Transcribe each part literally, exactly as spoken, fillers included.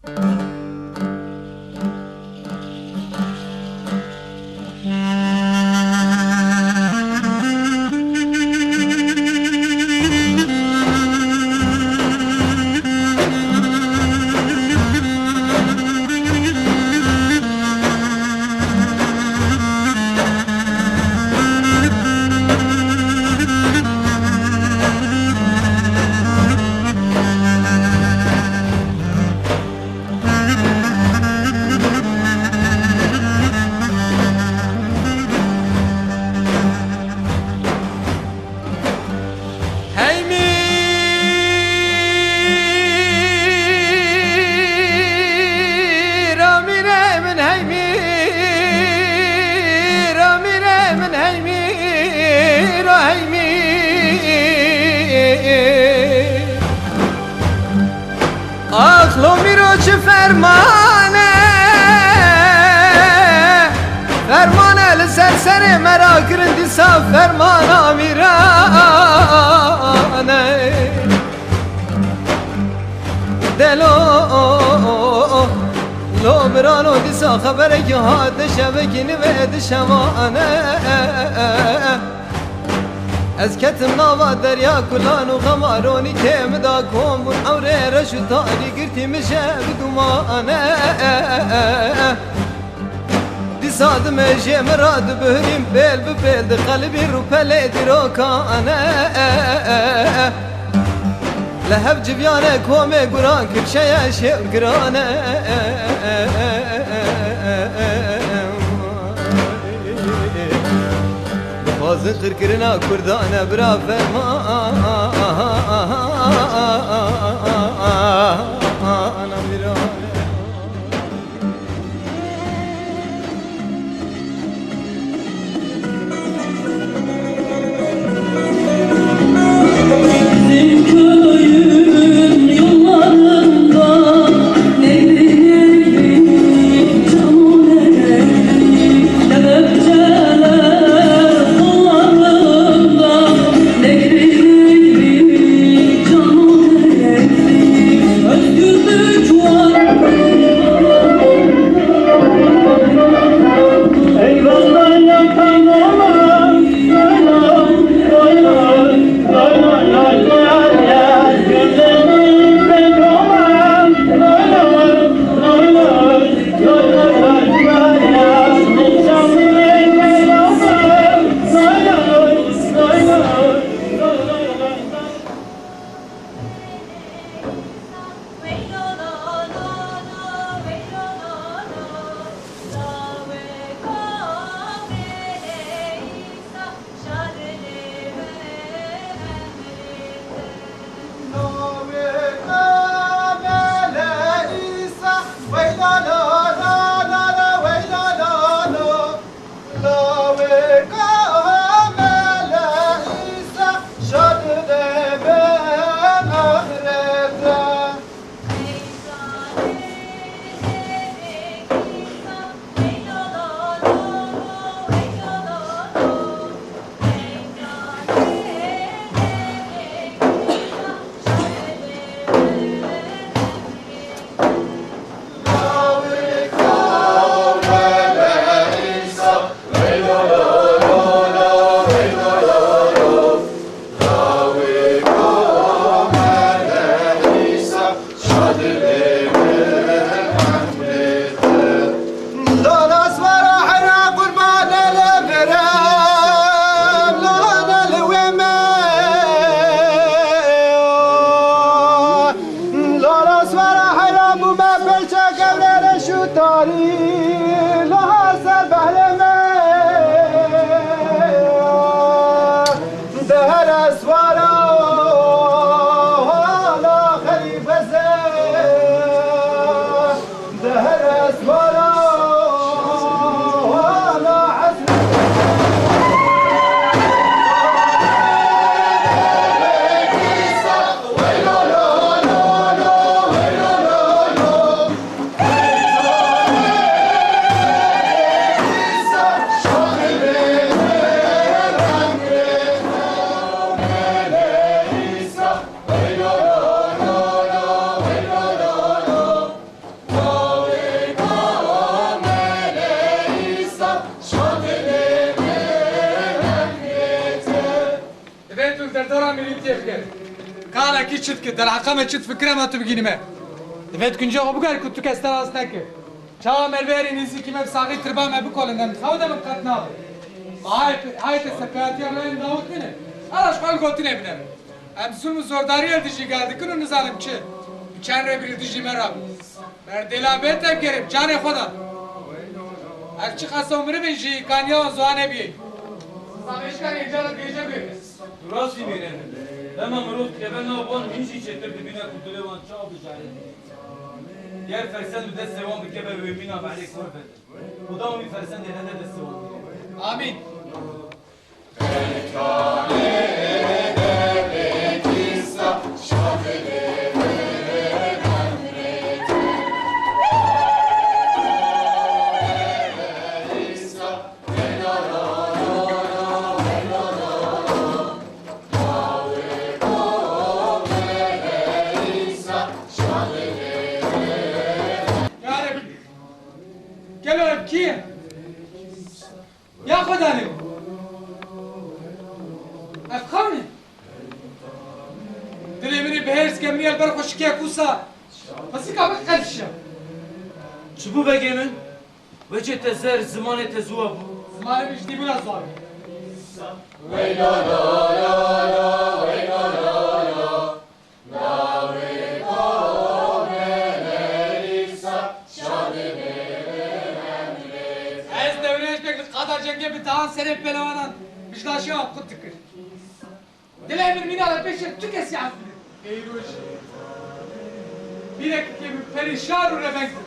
Hey mîr, o mîrê min, hey mîr, o mîrê min, hey mîr, o hey mîr. Ax lo mîro çi fermane, fermane li ser serê me ra kirin dîsa fermana mîrane. Delo lo mirano dîsa xeberekî hat dişevekî nivê dişevane. Ez ketim nava derya kulan û xema ronî kê min da kom bûn ewrê reş û tarî girtî min je bi dumane. Dîsa dimêjê min ra dibihirîm pêl bi pêl di qelibî rûpelê dîrokane. Li hev civiyane komê guran kirşeye şêw girane. Dixwazin qirkirina Kurdan e bira fermana mîrane. Bizim köyün yollarında negri negri, çamur negri, kelepçeler kollarında negri negri, çamur negri, özgürlük var. Kalekî çi dike, derheqa me çi difikire, ma tu bigînî me. Divê tu kincê xwe bikarî ku tu kes te rast neke. Çawa mervê herî nêzîkî me bi saxî tirba me bikolin, em xew de min qet nabe. Ma hay, hay te serpeyatiya rêyên dawî tune. Ara ji xwe li gotinê bine. Em zulm û zordariyê li dijî gel dikin û nizanim çi. Bi çend rê bi dijî me rabin. Berdêla bê tevgerê bi canê xwe da. Her çiqas ew mirivên jî kaniya wan ziwa nebiyê. Sibê ji karê înca re bêje bê. Tu rast dî Mîrem. Dema mirov dikeve nav wan, hîn jî çêtir dibîne ku dilê wan çawa bijare. Ger fersend bi destê wan bikeve wê mîna mehlê kor be. Xudan wî fersendê nede destê wan bîne. Amîn. Ya Rebî, gelo ev kî ye? Ya Xwedayê min! Ev xewn e? Dilê min ê bi hêrs ke min ya li ber xwe şikiya kûsa. Xwezîka min qelişiya. Çi bû begê min? Wecê te zer, zimanê te ziwa bû. Zimanê min ji dî bûna ziwa bû. Ez Dewrêşbek li qada cengê bi dehan serê pelewanan bijdaşiya wan qut dikir. Dilê min mîna li pêşê tu kesî ef bide. Ey roj. Bîrekê min perîşan û reveng bû.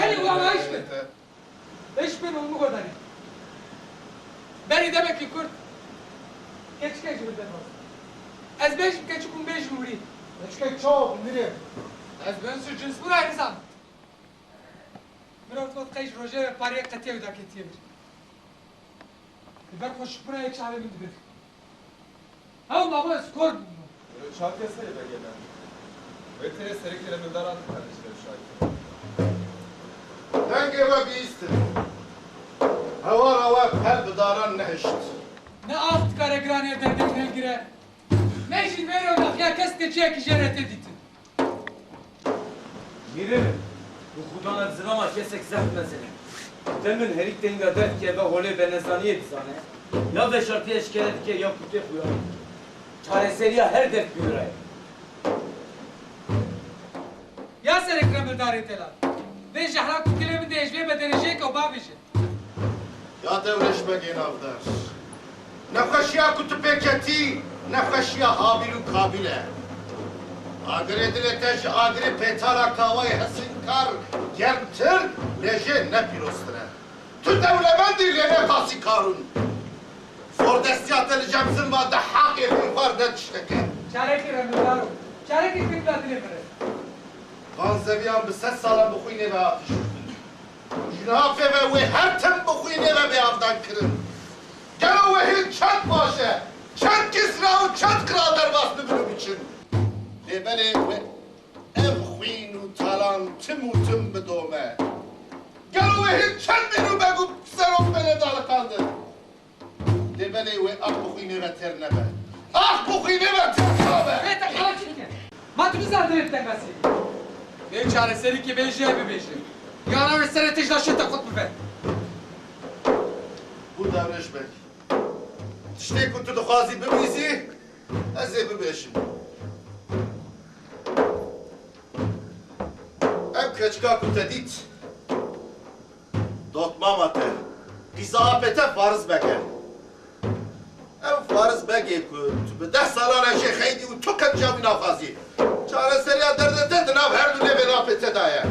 Gelî wana iş be. Beş bin û min godarî. Berî demekî kurt keçikek ji min derxwest. Ez bêjim keçik û bêjim hûrî. Keçikek çawa bû mirê? Ez bi ins û cins bûna nizanim. Mirov digot qey ji rojê ve pariyê qetiye û daketiye vir. Li ber xweşikbûna yê çavê min dibir. Hew mabo ez kor bûm. Çav kesê begê me. Wê têrê serê kiremildaran dikare ji dev şahî. Dengê we bihîstin. Hewara we pel bi daran nehişt. Ne ax dikare giranê derdê min hilgire. Ne jî vê ronaxiya kes keçiyekî jê re tê dîtin. Mîrê min, bi Xudan ev zilama kesek zehf mezin e. Te min herî tenga derdikeve holê benezaniyê dizane, ya veşartî eşkere dike ya ku tê xuya. Çareseriya her derd bi wî re ye. Ya serê kiremildarê delal. Vê jehra ku dilê min dihêje vê bedenê jêke û bavêje. Ya Dewrêşbegê navdar. Nexweşiya ku tu pê ketî, nexweşiya Habîl û Kabîl e. Agirê dilê te ji agirê pêtala kawayê hesinkar germtir, lê jê ne pîroztir e. Tu dewlemend î, lê ne qasî Karûn. Zordestiya te li cem zilma de heqê xwînxwar ne tiştek e. Çarekî remildar û çarekî fitna dilê min re. Van zeviyan bi sed salan bi xwînê ve hate şûştin. Ji niha pê ve wê her tim bi xwînê ve bê avdan kirin. Gelo wê hîn çend paşe, çend kisra û çend qral derbas bibin û biçin? Lê belê wê ev xwîn û talan tim û tim bidome. Gelo wê hîn çend mîr û beg û serok bêne daliqandin? Lê belê wê ax bi xwînê ve têr nebe. Ax bi xwînê ve têr nabe. Vê te xala çi dike? Ma tu nizan dilê tengasî. Vê çareserî ki bê jê bibêje. Yana wê serê têj de şê te xut bibe. Bû Dewrêşbeg. Tiştê ku tu dixwazî bibîzî, ez ê bibêjim. Ev keçika ku te dît, dotmama te, qîza apê te Fariz Beg e. Ew Fariz Begê ku tu bi deh salan e jê xeydî û tu qenca wî naxwazî. Çareseriya derdê te di nav her du lêvên apê te de ye.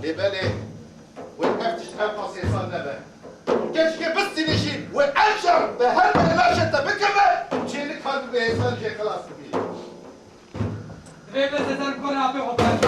Lê belê, wê ev tişt her qas hêsan nebe. Keçikê bistînî jî wê ev şer bi her bêhna jê te bikeve, çê nikaribe hêsan jê xilas bibî. Divê bê Sezer kona apê xwe parçe.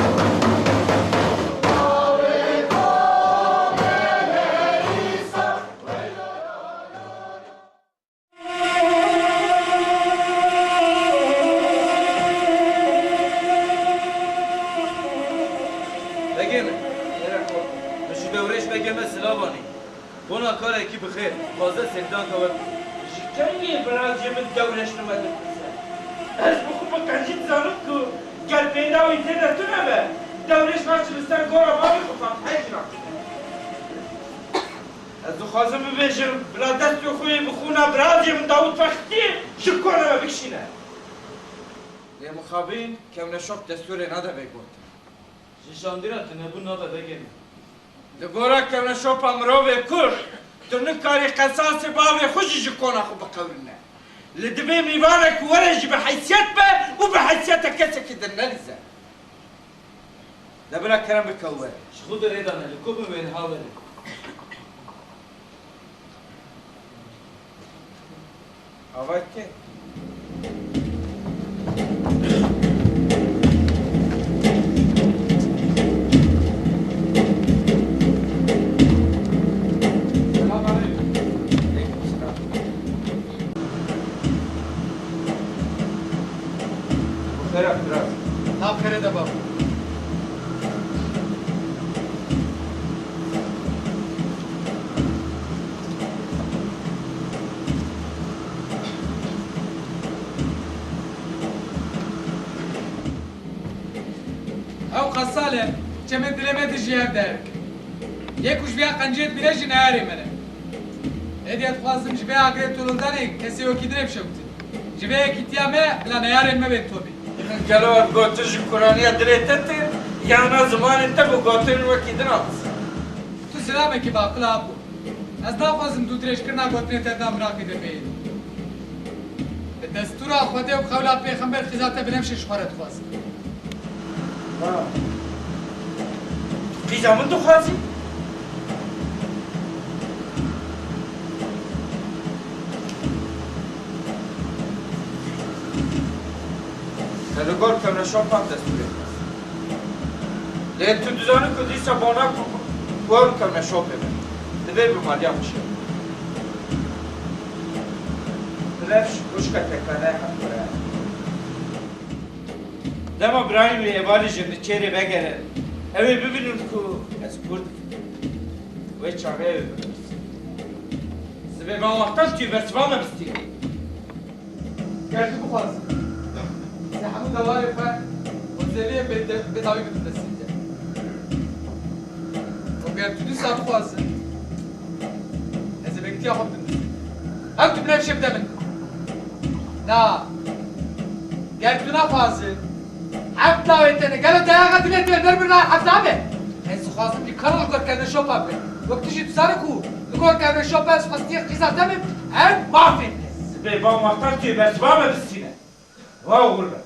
Ê me silav anî. Bona karekî bi xêr. Dixwaze sêvdanka we bike. Ji kengî biracê min Dewrêş li me dipirse? Ez bi xwe bi qencî dizanim ku ger pênda wî tê de tune be, Dewrêş naçe li ser gora bavê xwe fatiheyê jî nakine. Ez dixwazim bibêjim, bila destê xwe yê bi xûna biracê min Dawûd Fexrî ji kona me bikişîne. Lê mixabin kewneşop destûrê nade vê gotin. Ji şandîra tunebûn nabe vegêne. Li gora kewneşopa mirovê Kurd, tu nikarî qesasê bavê xwe jî ji kona xwe biqewirîne. Li divê mîvanek were jî bi heysiyet be û bi heysiyeta kesekî din nelîze. De bila kerem bike û were. Ji xwe de rê dane, li ku bin wê niha were. Avayt ke. Selam aleyküm. Aleyküm selam. Bixêr e, Firas. Nav xêrê de bab. Ew qasal e, çemê dilê me dijî hev derke. Yê ku ji vêya qenciyê dibîne jî neyarê me ne. Êdî ez dixwazim ji vê agirê tolondanê kesê wekî din ê bişewitî. Ji vê yekîtiya me bila neyarên me bên topî. Gelo ev gotin ji kuraniya dilê te tê, yan a zimanê te bi gotinên wekî din a dizî? Tu zilamekî baqil a Apo. Ez naxwazim dûdirêjkirina gotinê te dan binakê de bêyî. Bi destûra Xwedê û qewla Pêxember qîza te Binevşê ji xwe re dixwazim. Ha. Tu qîza min dixwazî? Te li gor kewneşopan destûrê xwest. Lê tu dizanî ku dîsa bona ku, ku ew li kewneşopê be, divê bi maliya bişewite. Binevş xwişka tekane hevkure. Dema birayên wî êvarî ji Niçêrê vegerin, ew ê bibînin ku ez Kurd im. Wê çaxê ew ê bipirsin. Sibê van wextan tu yê bersiva me bistîne. Ger tu bixwazî, ez ê hemû dewarê xwe û zêviyên bê de-, bê dawî bidim destê te. Û ger tu dîsa bixwazî, ez ê vektiya xwe bidim destê te. Ew tu Binevşê bide min. Na. Ger tu naxwazî, heft lawê te ne. Gelo dayaxa dilê tu ê ber birna hefta be? Ez dixwazim ji kar li gor kewneşopa bibim. Wek tu jî dizanî ku li gor kewneşopa ez xwestiye qîza te bim, ev mafê min e. Sibê van wextan tu yê bersiva me bistîne. Wa oxir be.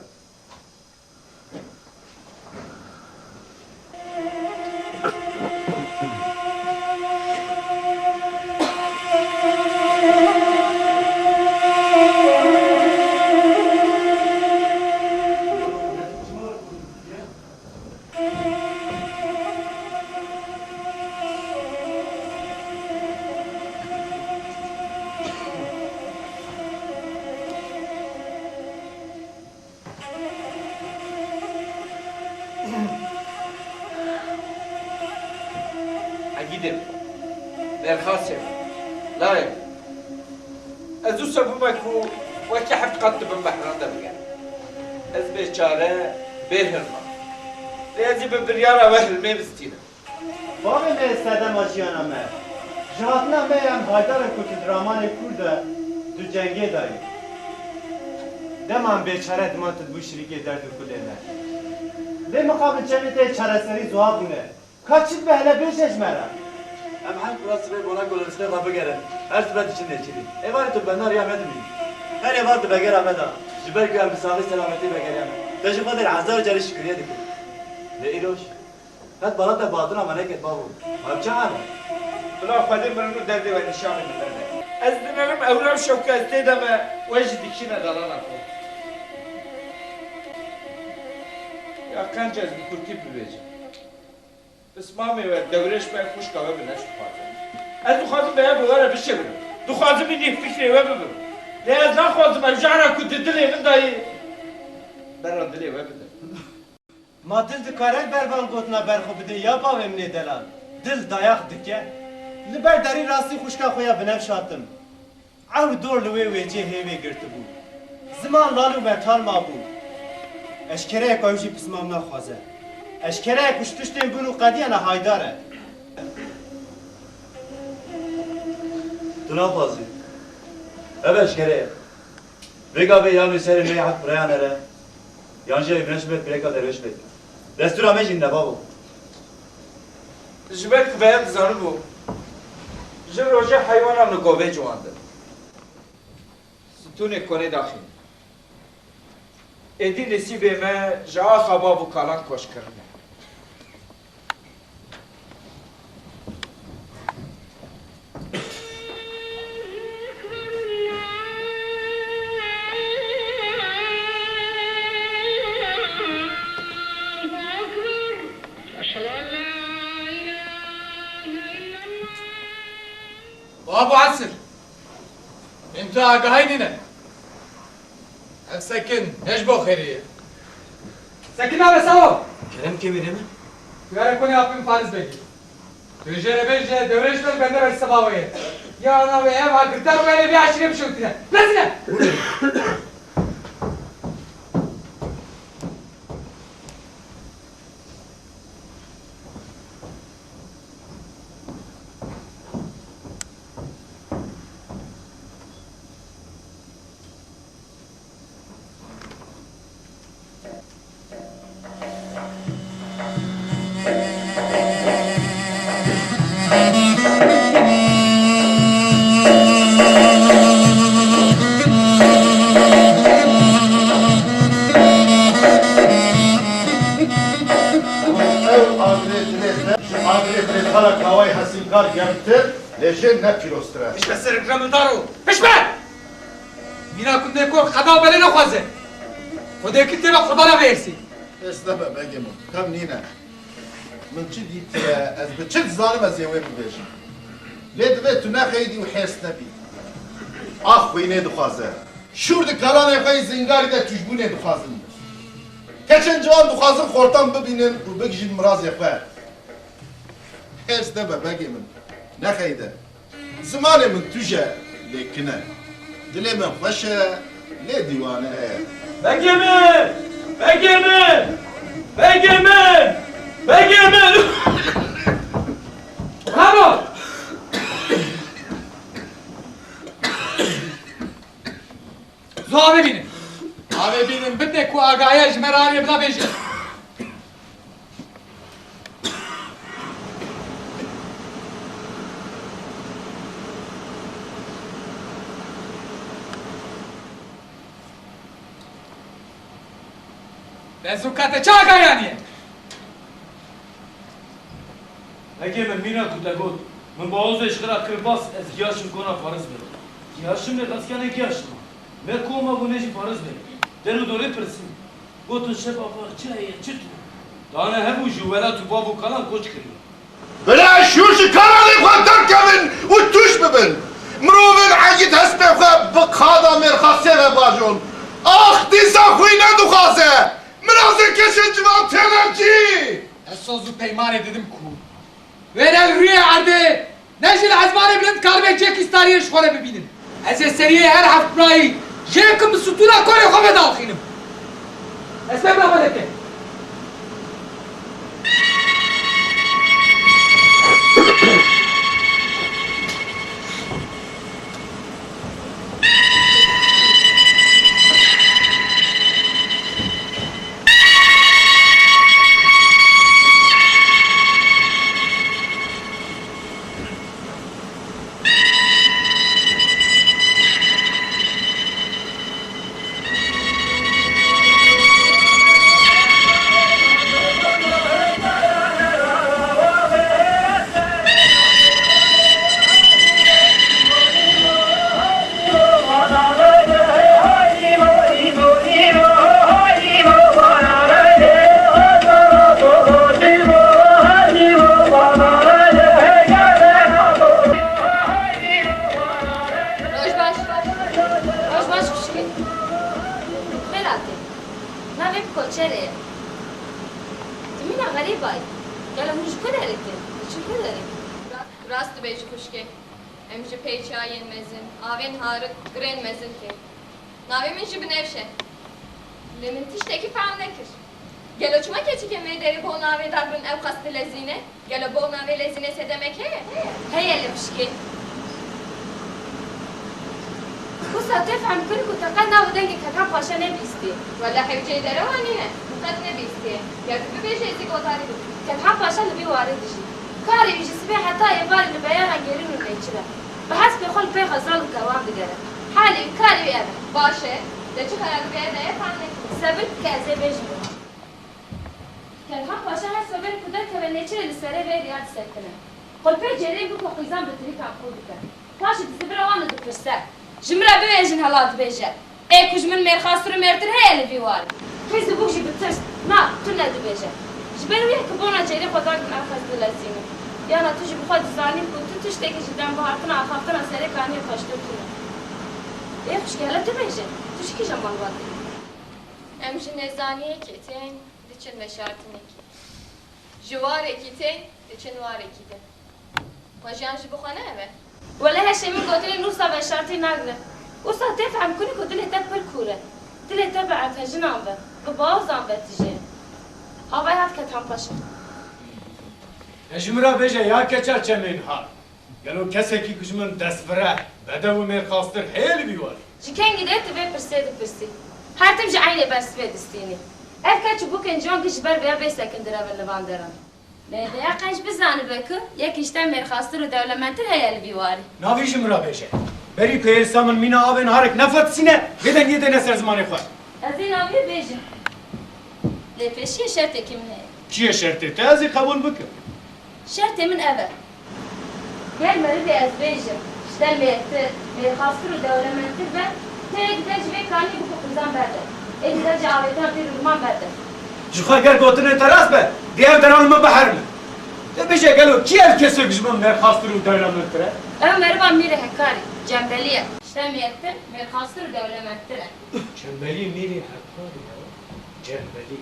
Egîdê min, Mêrxasê min, layê min. Ez wisa bûme ku wekî heft qat di bin behran de bigerim. Ez bê çare, bê hilma. Lê ez ê bi biryara we hilmê bistînim. Bavê me yê serdema jiyana me, ji hatina me ya em haydarên ku tu di ramanê kûr de tu cengê dayî. Dema em bêçare diman tu dibû şirîkê derd û kulê me. Lê mixabin çemê te yê çareserî zuha bûne. Ka çi dibe hele bêje ji me re. Em her kura sibê bona ku li destê xwe bigerin, her sibe diçin nêçîrî. Êvarê tu benda riya me dimînî. Her êvar di begera me de, ji ber ku em bi saxî selametî vegeriya me. Te ji Xwedê re hezar carî şikriyê dikin. Lê îroj, qet bala te bi hatina me neket bavo. Ma çawa me? Bila Xwedê mirin û derdê we nîşanê min nede. Ez dinerim ew rewşa ku ez tê de me, we jî dikişîne dalana xwe. Ya qenc ez bi kurtî bibêjim. Pismamê we Dewrêş me, xwişka we Binevş dixwazim. Ez dixwazim bi hev bi we re bişewirim. Dixwazim îndî fikrê we bibim. Lê ez naxwazim ev cara ku di dilê min de yê, bera dilê we bidim. Ma dil dikare li ber van gotina ber xwe bide ya bavê min ê delal? Dil dayak dike. Li ber derî rastî xwişka xwe ya binevş hatim. Ew dor li wê wêcê hêvê girtibû. Ziman lal û metal mabû. Eşkereyek ew jî pismam naxwaze. Eşkereyek ku ji tiştên bûn û qediyana haydar e. Tu naxwazî. Ev eşkere ye. Vê gavê yan wê serê me yê heft birayane re, yan jî ev neşbet bireka derwêş bêt. Destûra me jî ne babo. Ji ber ku veye dizanibû, ji rojê heywanan li govê ciwandin. Stûnê konê daxîn. Êdî nesîbê me ji axa bav û kalan koç kirine. Bab û Esir. Em tu agahî nîne. Ev sekin ne ji bo xêrê ye. Sekin nave sawa. Kerem ke mêrê min. Tu here konê apên Faris Begî. Tu jê re bêje, dewrêş ber bende ber seba wê ye. Ya navê ev ha girtar wê vê eşîrê bişewtîne. Bezine! Ew agirê dilê xwe, ji agirê birêkala kawayê hesînkar germtir, lê jê ne pîroztir e. Pişt be serik remildar û pişt be! Mîna kundê ku xeda belê naxwaze. Xwedê ki tê ve qurbana vê hêrsî. Hêrs nebe begê min, xem nîne. Min çi dîtiye, ez bi çi dizanim ez ê wê bibêjim. Lê divê tu nexeyidî û hêrs nebî. Ax xwînê dixwaze. Şûr di kalanê xwe yî Zingarî de tûjbûnê dixwazin. Keçên ciwan dixwazin xortan bibînin û bigihîjin mirazê xwe. Hêrs nebe begê min. Nexeyide. Zimanê min tûj e, lê kin e. Dilê min xweş e, lê dîwane ye. Begê min! Begê min! Begê min! Begê min! Bravo! Zû avê bînin. Avê bînin, bidne ku agahiya ji me re avê bida bêje. Bezûka te çi agahiya ye? Begê min, mîna ku te got, min bawozê ji xwe re kir bas, ez giyaşim kona Faris be. Giyaşim lê qeskenê giyaşim a. Me koma bû ne jî Faris be. Der û dorê pirsî. Gotin şeva xwe çi heye, çi tune? Dane hev û ji welat û bav û kalan koç kiriye. Bila şûr ji kalanê xwe derkevin û tûj bibin. Mirovên egîd hespê xwe bi qada mêrxasê ve bajon. Ax dîsa xwîne dixwaze. Mirazê keşên ciwan têne cî. Ez soz û peymanê didim ku wêne li rûyê erdê ne jî li ezmanê bilind karibê cihekî stariyê ji xwe re bibînin. Ez ê seriyê her heft birayî jê kim bi stûna korê xwe ve diaxînim. Ez pê bila xwe deke. Roj baş. Roj baş xwişkê. Xêr hatî. Navê min Koçer e. Tu mîna xerîbay. Gelo hûn ji ku derê te? Çi hederî? Ra-, rast dibêjî xwişkê. Em ji pêçiyayên mezin, avên harik, girên mezin tê. Navê min jî Binevş e. Lê min tiştekî fehm nekir. Gelo çima keçikên vê derê bo navê dagrin ewqas dilezîne? Gelo bo navê lezîne sedemek heye? Heye li pişkê. Wisa tê fehm kirin ku te qet nav û dengê Kethan Paşa nebîstiye. Wele hewceyî derewa nîne, min qet nebîstiye. Ger tu bibêjî ez ê gotarî bikim. Kethan Paşa li vî warî dijî. Karê wî ji sibê heta êvarê li beyaran gerîn û nêçîr e. Bi hespê xwe li pêxa zal û kerwan digere. Halê wî, karê wî ev e. Baş e, lê çi xerabî bi ev heye fehm nekiriye. Sebir bike ez ê bêjim wiha. Kethan Paşa her soberî ku derkeve nêçîrê li serê vê riya disekine. Xwe li pê cêrê biko xwîzan bi tirîkan qûr bike. Paşê dizî bira wan û dipirse. Ji min re bibêjin hela dibêje. Ê ku ji min mêrxastir û mêrtir heye li vî warî. Qîz û bûk jî bi tirs, na, tune dibêje. Ji ber wî ye ku bona cêrê xwe dagrin ewqas dilezînin. Yana tu jî bi xwe dizanî ku tu tiştekî ji dembihartina axaftina serê kaniyê xweştir tune. Ê xwişkê, hele tu bêje, tu ji kîjan malbatê yî? Em ji nezaniyekê tên, diçin veşartinekê. Ji warekî tên, diçin warekî din. Xwe jiyan jî bi xwe ne ev e? Wele heşê min gotinên wisa veşartî nagre. Wisa tê fehm kirin ku dilê te pir kûr e. Dilê te bi ertejinan ve, bi bawozan ve tije. Havay hat Kethan Paşa. E ji min re bêje ya keça çemên hat. Gelo kesekî ku ji min dest vire, bedew û mêrxastir heye li vî warî? Ji kengî de tu vê pirsê dipirsî? Her tim ji eynê bersivê distînî. Ev keç û bûkên ciwan ku ji ber vêya bê sekindir evin li van deran. Lê vêya qenc bizanibe ku yekî ji te mêrxastir û dewlemendtir heye li vî warî. Navî ji min re bêje. Berî ku êrsa min mîna avên harik nefatisîne, vê dengê dêne ser zimanê xwe. Ez ê navî bêjim. Lê pêşiyê şertekî min heye. Çi ye şertê te? Ez ê qebûl bikim. Şertê min ev e. Ger merivê ez bêjim, ji te mêrtir, mêrxastir û dewlemendtir be, tu ê di te ji vê kaniyê biko xwîzan berde. Ê di te ji avêtina pîr û riman berde. Ji xwe ger gotinên te rast be, dê ev deran li min biherime. De bêje gelo kî ev kesek ji min mêrxastir û dewlemendtir e? Ew meriva mîrê Hekarî, Cembelî ye. Ji te mêrtir, mêrxastir û dewlemendtir e. Cembelî mîrê Hekarî ye. Cembelî.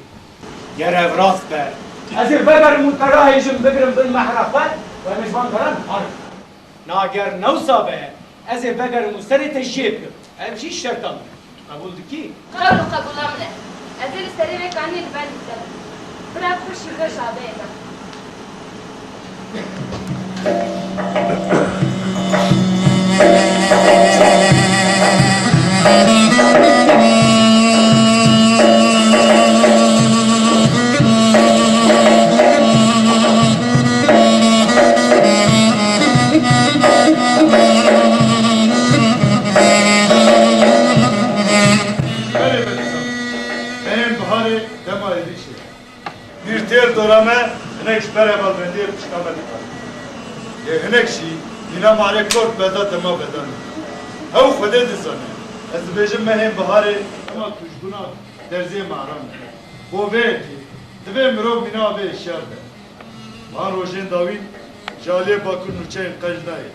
Ger ev rast be, ez ê vegerim û te rahêjim bigirim bin mehra xwe û em ê ji van deran herin. Na ger ne wisa be, ez ê vegerim û serê te jê bikim. Ev jî şerta min e. Qebûl dikî? Qewl û qebûla min e. Ez ê li serê vê kaniyê li ber li te bim. Bira xweşî beş avê me. Berê me dizan. Mehên biharê dema êrîşê. Mîrtiyê li dora me hinek ji ber hevalbendiyê pişta me dikare. Lê hinek jî mîna malê kort beda dema bedan e. Ew Xwedê dizane. Ez dibêjim mehên biharê dema tûjbûna derziyê mehran e. Bo vê yekê divê mirov mîna avê hişyar be. Van rojên dawîn ji aliyê Bakur nûçeyên qenc nayê.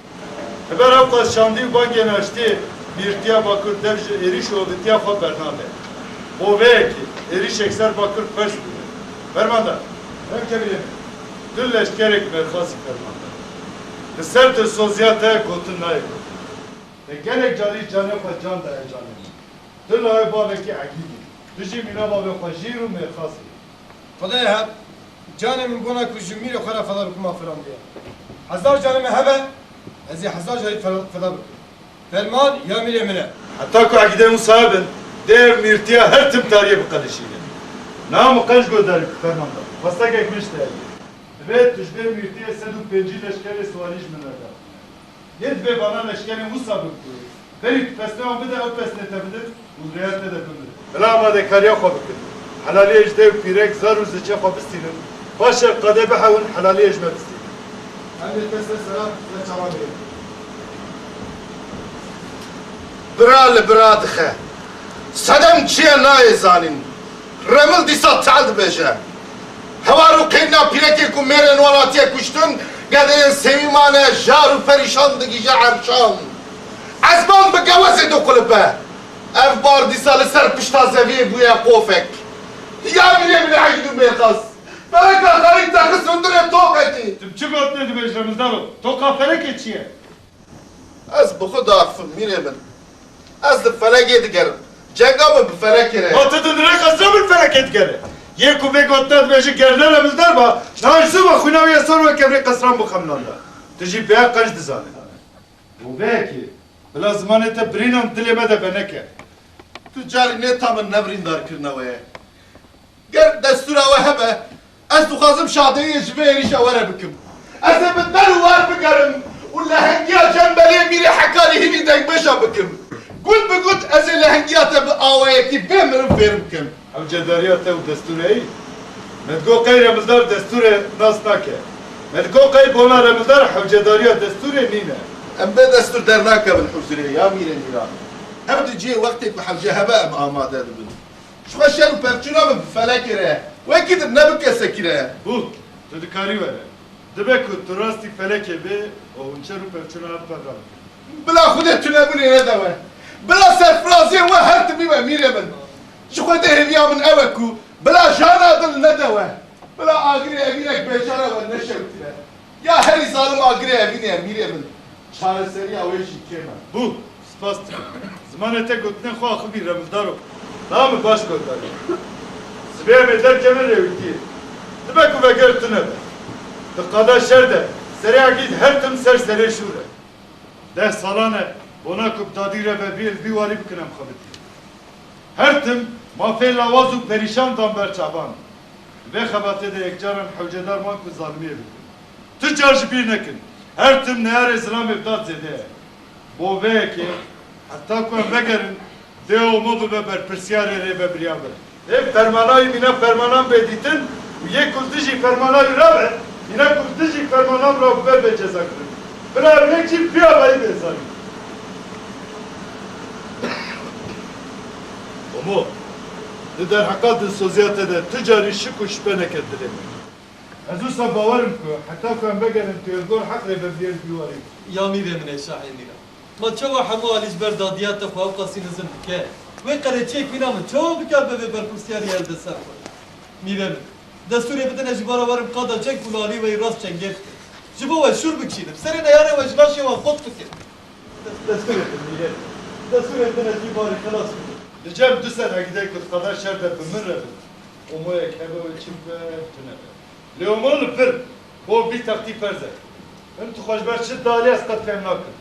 Li ber ewqas şandî û bangên aştiyê mîrtiya Bakur dev ji êrîş û avêtiya xwe bernabe. Bo vê yekê êrîşek ser Bakur qers bûye. Fermandar. Em kevîrê me. Tu leşkerek mêrxasî fermandar. Li ser dilsoziya te gotin nayê gotin. Te gelek carî canê xwe can daye canê min. Tu layê bavekî egîd î. Tu jî mîna bavê xwe jîr û mêrxas î. Xwedayê hep, canê min bona ku ji mîrê xwe re feda bikim afirandiye. Hezar canê min hebe, ez ê hezar carî feda, feda bikim. Ferman ya mîrê min e. Heta ku egîdên wisa hebin, dê ev mîrtiya her tim tariyê biqedişîne. Niha min qenc guhdarî bike fermandar. Xwestekek min ji te heye. Divê tu ji vê mîrtiyê sed û pêncî leşkerê siwarî ji min re de. Lê divê vana leşkerên wisa bin ku berî tu pesnê wan bide, ew pesnê te bidin û li rêya te de bimirin. Bila amadekariya xwe bikin. Helaliyê ji dê û pîrek, zar û ziçê xwe bistînin. Paşê qadê bihewin, helaliyê ji me bistînin. Em ê te ser seran, ser çavan bêjin. Bira li bira dixe. Sedem çi ye nayê zanîn. Remil dîsa tal dibêje. Hewar û qêrîna pîrekê ku mêrên welatiyê kuştin, gedeyên sêwî mane, jar û perîşan digihîje erşan. Ezman bi gewezê diqulip e. Ev bar dîsa li ser pişta zeviyê bûye qofek. Ya mîrê min egîd û mêrxas. Feleka xayîn te xist hundirê toqekî. Tu bi çi gotinê dibêjî Remildaro? Toqa felekê çi ye? Ez bi xwe diaxifim mîrê min. Ez li felekê digerim. Cenga min bi felekê re ye. Ma tu dinirê qesra min felekê digere. Yê ku vê gotina dibêje gerine Remildar ba, niha ji zû ve xwîna wî ya sor weke vê qesran bixemilanda. Tu jî vêya qenc dizanî. Û vê yekê, bila zimanê te birînan dilê me de veneke. Tu carî nê ta min nebirîndar kirine we ye. Ger destûra we hebe, ez dixwazim şadeyê ji vê êrîşa we re bikim. Ez ê bi der û war bigerim û lehengiya cembelê Mîrê Hekarî hînî dengbêja bikim. Gut bi gut ez ê lehengiya te bi awayekî bê mirin fêr bikim. Hewcedariya te û destûrê wî? Me digot qey Remildar destûrê nas nake. Me digot qey bona Remildar hewcedariya destûrê nîne. Em bê destûr dernakevin huzurê ya Mîrê Mîran. Her du cihê wextê ku hewce hebe em amade dibin. Ji xwe şer û pevçûna min bi felekê re ye. Wekî din ne bi kesekî re ye. Bû, tu dikarî were. Dibe ku tu rastî felekê bê û hûn şer û pevçûna hev pevra bikin. Bila Xwedê tunebûnê nede we. Bila serfiraziyên we her timî we mîrê min. Ji Xwedê hêviya min ew e ku bila jana dil nede we. Bila agirê evînek bêçare we neşewitîne. Ya herî zalim agirê evînê ye mîrê min. Çareseriya wê jî kêm e. Bû, spas dikim. Zimanê te gotinên xwe axivî Remildaro. Niha min baş guhdarî. Sibê em ê derkevin rêwîtiyê. Dibe ku veger tune be. Di qada şer de serê egîd her tim ser serê şûr e. Deh salan e bona ku bi dadî re ve vî li vî warî bikin em xebitî. Her tim mafê lawaz û perîşan dan ber çavan. Di vê xebatê de yekcaran hewcedar man ku zalimiyê bikin. Tu car ji bîr nekin. Her tim neyarê zilamê bi dad zêde ye. Bo vê yekê, heta ku em vegerin, dê Omo bibe berpirsiyarê rêvebiriya vir. Ê fermana wî mîna fermanan bê dîtin û yê ku dijî fermana wî rabe, mîna ku dijî fermanan rabibe bê cezakirin. Bila ev yek jî vî alayî bê zanîn. Omo, di derheqa dilsoziya te de tu carî şik û şipe neke dilê min. Ez wisa bawer im ku heta ku em vegerin tu yê li gor heq rêvebiriyê li vî warî bî. Ya mîrê min ê şahê mîran. Ma çawa hemû alî ji ber dadiya te xwe ewqasî nizm dike? Wê qereçiyek mîna min çawa bikaribe vê berpirsiyariyê helde ser xwe? Mîrê min, destûrê bidin ez ji bara werim qada ceng ku li alî we yî rast çengê bikim. Ji bo we şûr bikişînim, serê neyarê we ji laşê wan qut bikim. Dest-, destûrê bidin mîrê min. Destûrê bidin ez vî barî xelas bikim. Li cem du ser hegîdeyê ku di qada şer de bi min re bin, Omoyek hebe wê çi bibe, tune be. Lê Omo li vir, bo vî textî ferz e. Him tu xwe ji ber çi dialî ez qet fêm nakim.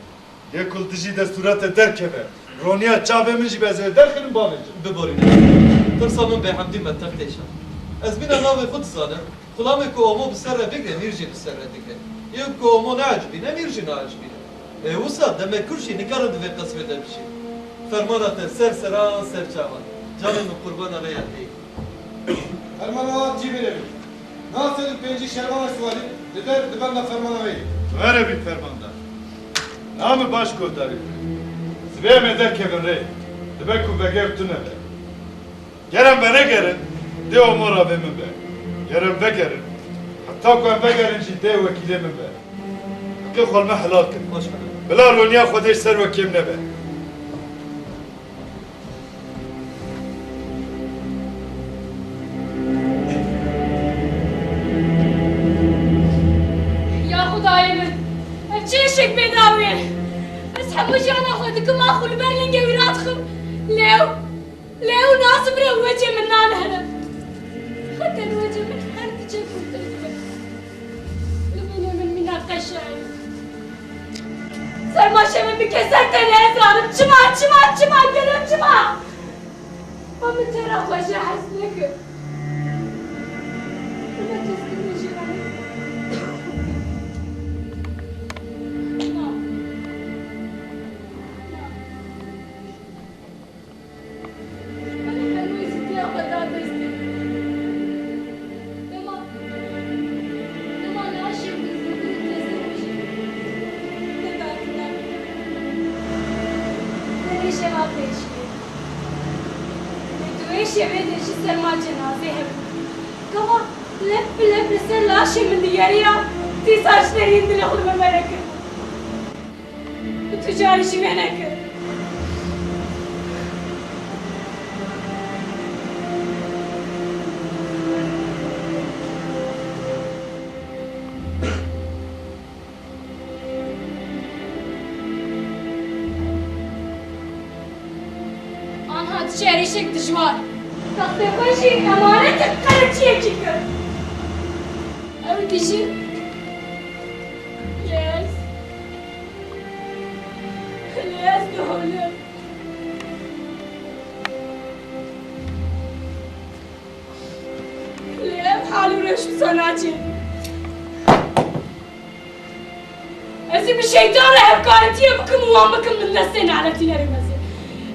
Yê ku li dijî destûra te derkeve, roniya çavê min jî be ez ê derxînim bavêjim. Biborîne. Tirsa min bêhemdî me tev têşa. Ez mîna navê xwe dizanim, xulamê ku Omo bi ser re bigre, mîr jî bi ser re digre. Yê ku Omo neecibîne, mîr jî naecibîne. Ê wisa demek kur jî nikarin di vê qesrê de bijî. Fermana te ser seran ser çavan. Canê min qurbana rêya te yî. Fermana we cî bêne bî. Niha sed û pêncî şervana Siwarî li der di benda fermana we yî. Were bî fermandar. Niha min baş guhdarî bike. Sibê em ê derkevin rê. Dibe ku veger tune be. Ger em venegerin, dê Omo ravê min be. Ger em vegerin, heta ku em vegerin jî dê wekîlê min be. Hiqê xwe li me helal kin. Bila roniya Xwedê ji ser we kêm nebe. Ya Xwedayê min, ev çi îşek pê dawî ye? Ez hemû jiyana xwe dikim ax û li ber lingê wî radixim. Lê ew, lê ew nazim re wecê min nanihêle. Xeter wecê min her diçe kûrtir dibe. Li binê min mîna qeşa ye. Serma şevê min keser te ne ez zanim. Çima, çima, çima, gerem çima? Ma min te re xwe jê hez nekir. Min te hez nekir jê re. Na. Na. Min hemû îzîtiya xwe da destê. Dema, dema laşê min li bin tezê rojê te datine. Derê şeva pêşiyê. Lê di wê şevê de jî serma cenazê hebû. Gava lep bi lep li ser laşê min digeriya, dîsa ji deriyên dilê xwe li min venekiribû. Tu carî jî me nekir. Şerîşek dijwar. Destê xwe jî emanetê qereçiyekî kir. Ew dijî. Lê ez, lê ez diholim. Lê ev hal û rewş wisa naçe. Ez ê bi şeytan re hevkaretiyê bikim û wan bikim bindestê neletînerê mezin.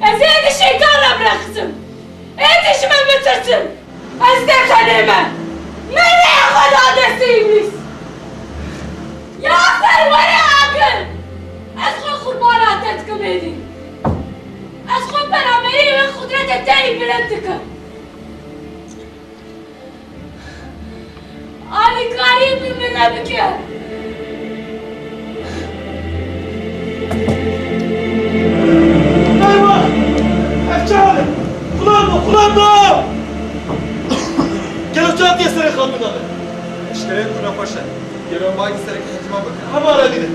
Ez ê êdî şeytan re birexisim. Êdî ji me bitirsin. Ez tê tenê me. Me rêya xwe da destê îblîs. Ya ser were agir. Ez xwe qurbana te dikim êdî. Ez xwe penaberê wê qudretê te yî bilind dikim. Alîkarî bi min re bike. Eyvah! Ev çi hal e? Xudan do, xudan do! Gelo çawa tê serê xatûna be? Eşkere ye ku ne xweş e. Gelo ma yî sereke hecîma bike. Hema re bîne.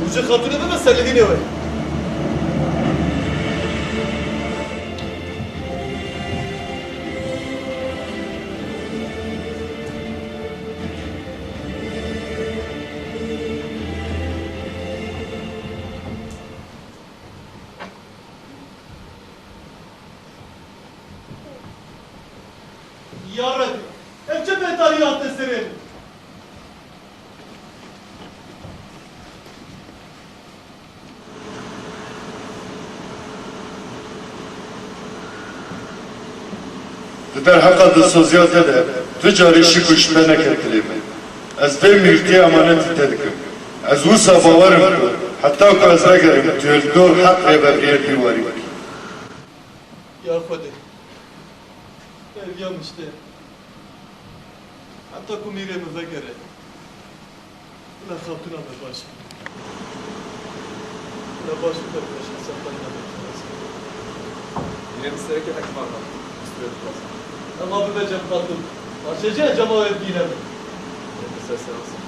Û ji xatûnê bibe serlivînê wê. Ya Rebî, ev çi betalî hate serê min? Di derheqa dilsoziya te de tu carî şik û şipe neket dilê min. Ez vê mîrtiyê emanetî te dikim. Ez wisa bawer im ku heta ku ez vegerim tu yê li dor heq rêberiyê dîwarî bikî. Ya Xwedê, ev ya min ji te. Heta ku mîrê min vegere, bila xatûna me baş e. Bila baş û berxweş hesabdayîna me dixwazim. Mîrê min sereke hekima xatûn, destûrê dixwazim. Ema bibe cem xatûn. Paşê jî encama wê bibîne min. Ê min ser seran ser.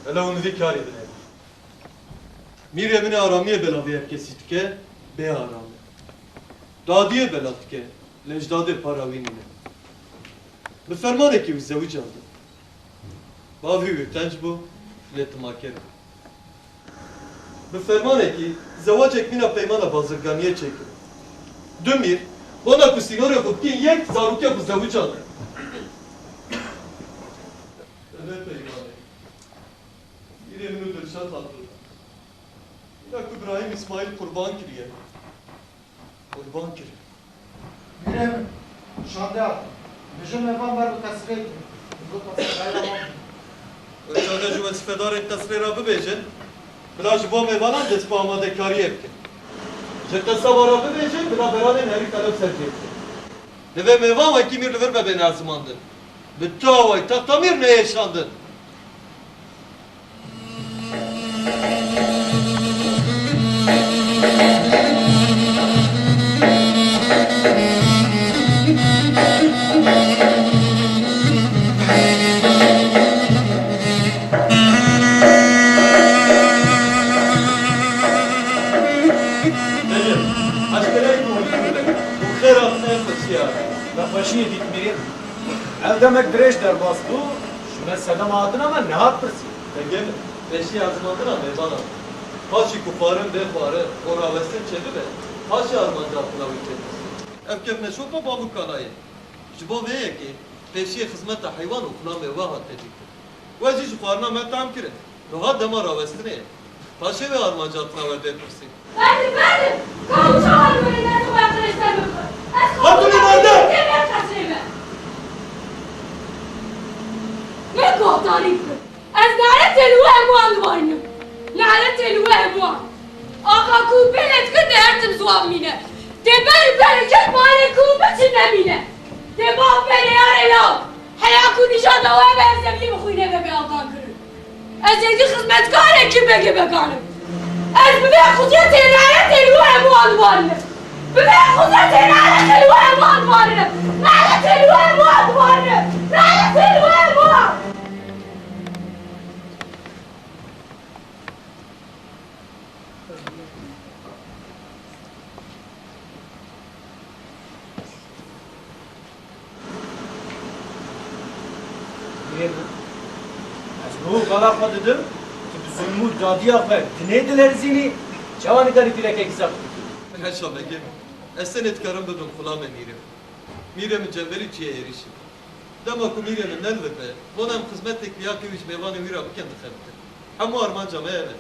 Bila hûn vî karî binêrin. Mîrê min ê aramiyê bela vê yekesî dike, bê aram e. Dadiyê bela dike, lê ji dadê para wî nîne. Bi fermanekî wî zewicandim. Bavî wî qenc bû, lê timaker bû. Bi fermanekî zewacek mîna peymana bazirganiyê çêkirin. Du mîr, bona ku sînorê xwe bikîn yek, zarokê xwe zewicandin. Ev e peymanê. Mîrê min û Dilşad Hatun. Mîna ku Birahîm Îsmaîl qurban kiriye. Qurban kir. Mîrê min, şande hat. Bijin me van ber bi qesrê kirin. Bi qesrê wan. Wê çaxê ji wezîfedarên qesrê re bibêjin, bila ji bo mêvanan dest bi amadekariyê bikin. Ji qesaba re bibêjin, bila beranên herî qelew ser cê bikin. Divê mêvan wekî mîr li vir be bêne ezimandin. Bi tu awayî texta mîr neyê şandin. Xêr hatine pirsiyar. Nexweşiyê dît mîrê. Ev demek dirêj derbas bû, ji me sedema hatina me nehat pirsî. Dengê min, pêşiya ezimandina mêvanan. Paşî ku xwarin bê xwarin û rawestin çêbibe, paşê armanca xwina wî tê pirsî. Ev kevneşopa bav û kala ye. Ji bo vê yekê pêşiyê xizmeta heywan û xulamê we hat tecîkirin. We jî ji xwarina me tam kirin. Niha dema rawestinê ye. Paşê wê armanca tira we bê pirsî. Berdim, berdim! Ka û çawa li gorî destê xwe ya qirêj derbibixe? Ez Xatûnê marde! Tê ber qesrê me. Me guhdarî bike. Ez neletê li we hemûyan dibarînim. Neletê li we hemûyan. Axa ku bêle dike dê her tim ziwan bimîne. Dê ber ber kek malê ku biçin nemîne. Dê bav bêle yarê law. Heya ku nîşana we be ez zemînê min xwînê be bê avan kirin. Ez êdî xizmetkarekî begê began im. Ez bi vê qudretê neletê li we hemûyan dibarînim. Bi vê qudretê neletê li we hemûyan dibarînim. Neletê li we hemûyan dibarînim. Neletê li we hemûyan. Ez bo qala xwe didim, tu bi zulm û dadiya xwe dinê dilerizînî, çawa nikarî pîrekekî zaf bikî? Heşa Begê, ez tenê dikarim bibim xulamê mîrê. Mîrê min cemberî çûye êrîşê. Dema ku mîrê min ne li vir be, vana em xizmetek bi ya kewî ji mêvanê wî re bikin dixebitin. Hemû armanca me ev e.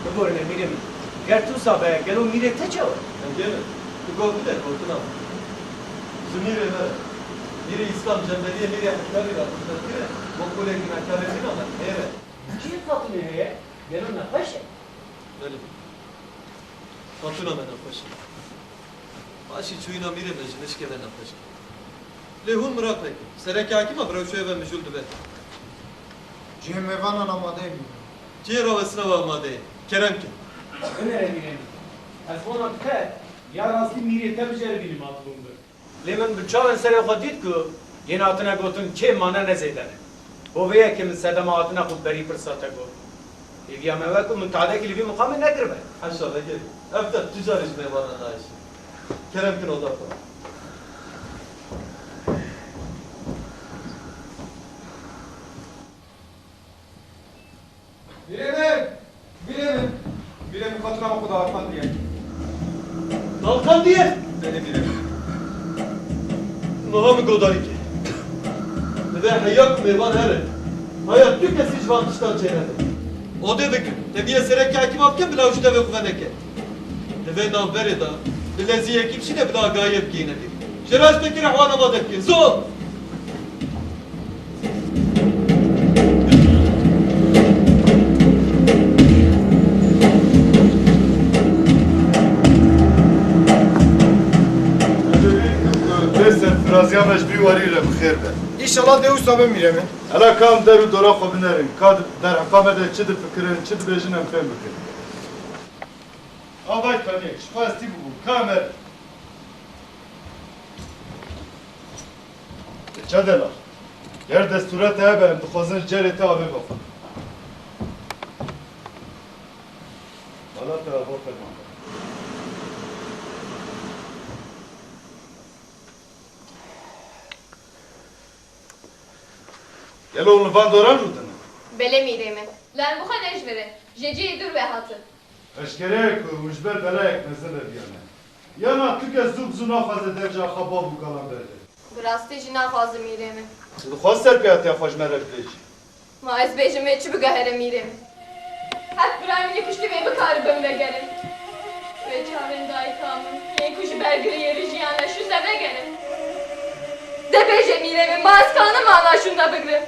Biborîne mîrê min. Ger tu wisa be, gelo mîrê te çawa? Begê min, tu gor bide gotina min. Ji mîrê me re. Mîrê Îslam cemberiyê mîrê Hekkarî re xizmet kire, bo qûlê gunekarê wî name, hêre. Çi xatûnê heye? Gelo nexweş e? Belê. Xatûna me nexweş e. Paşî çûyîna mîrê me ji nişkê ve nexweş bû. Lê hûn miraq nekin. Sereke Hekîma bi rewşê ve mijûl dibe. Cihê mêvanan amade ye mîrê. Cihê rawestina we amade ye. Kerem kin. Binêre mîrê min. Ez vana te ya rastî mîrê te biceribînim hatibûn vir. Lê min bi çavên serê xwe dît ku yên hatine gotin kêm mane ne zêde ne. Bo vê yekê min sedema hatina xwe berî pirsa te got. Hêviya me wek ku min tadekî li vî miqamê nekiribe. Heşa Begê, ev te tu carî ji mêvanan nayêşî. Kerem kin oda xwe. Mîrê min! Mîrê min! Mîrê min, xatûna me xwe daliqandiye. Daliqandiye? Belê mîrê min. Niha min guhdarî kir. Divê heya ku mêvan here, haya tu kesî ji van tiştan çênebe. Odê bikin. Te bîye sereke Hekîma bikin, bila û ji devê xwe veneke. Di vê navberê de bi leziyekî bişîne bila agahiyê bigihîne vî. Ji rastê kire hewan amade bike. Zû! Bê serfiraziya me ji vî warî re bi xêr be. Înşallah dê wisa be mîrê min. Hela ka em der û dora xwe binerin, ka derheqa me de çi difikirin, çi dibêjin em fêm bikin. Avay Kaniyek, ji xwe estî bûbû, ka em herin. Çedela, ger destûra te hebe, em dixwazin ji cerê te avê vexwin. Bala te ava ferman. Gelo hûn li van doran rûdinin? Belê mîrê min. La em bi xwe ne ji vir in. Ji cihê dûr ve hatin. Eşkere ye ku hûn ji ber belayek mezin re biyane. Yana tu kes zû bi zû naxwaze derca xwe bav û kalan berde. Bi rastî jî naxwazim mîrê min. Tu dixwazî serpêhatiya xwe ji me re bibêjî? Ma ez bêjim wê çi biguhere mîrê min? Heft birayê min yê kuştî wê bikaribin vegerin. Wê çavên dayika min, yên ku ji ber giriyê rijiyane, şûnde vegerin. De bêje mîrê min, ma ez kanim ana şûnde bigrim?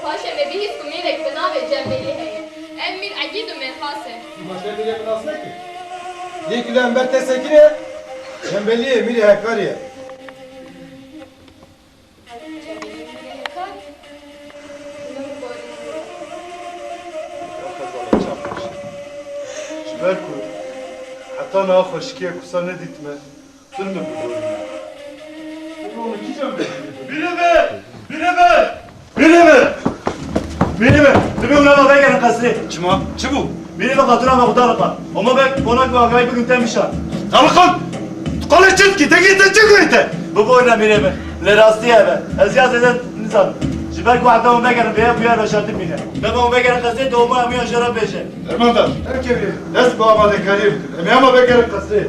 Paşê me bihîst ku mîrek bi navê Cembelî heye. Ev mîr Egîd û mêrxas e. Tu başka mîrê bi nas nekir? Yê ku li hember te sekine, Cembelî ye, mîrê Hekarî ye. Cembelî mîrê Hekar? Min biborîne. Ya xezala çaxmiş. Ji ber ku heta niha xweşikiyek wisa nedîtime, Tur min biborîne. Bîrê be! Bîrê be! Bîrê be! Bîrê be! Divê hûn eva vegerin qesrê. Çima? Çi bû? Bîrê be, xatûna me xwe daliqand. Hema be konak û agahî bikin te nîşan. Daliqand? Tu qalê çi dikî? Te kî te çi goyê te? Biborîne bîrê be. Lê rastî ev e. Ez ya zêde nizanim. Ji ber ku heta hûn vegerin vê yek û ya veşartin bîne. Dema hûn vegerin qesrê, dewma hemûyan jê re bêje. Fermandar. Her kevî. Dest bi amadekariyê bikin. Em ê hema vegerin qesrê.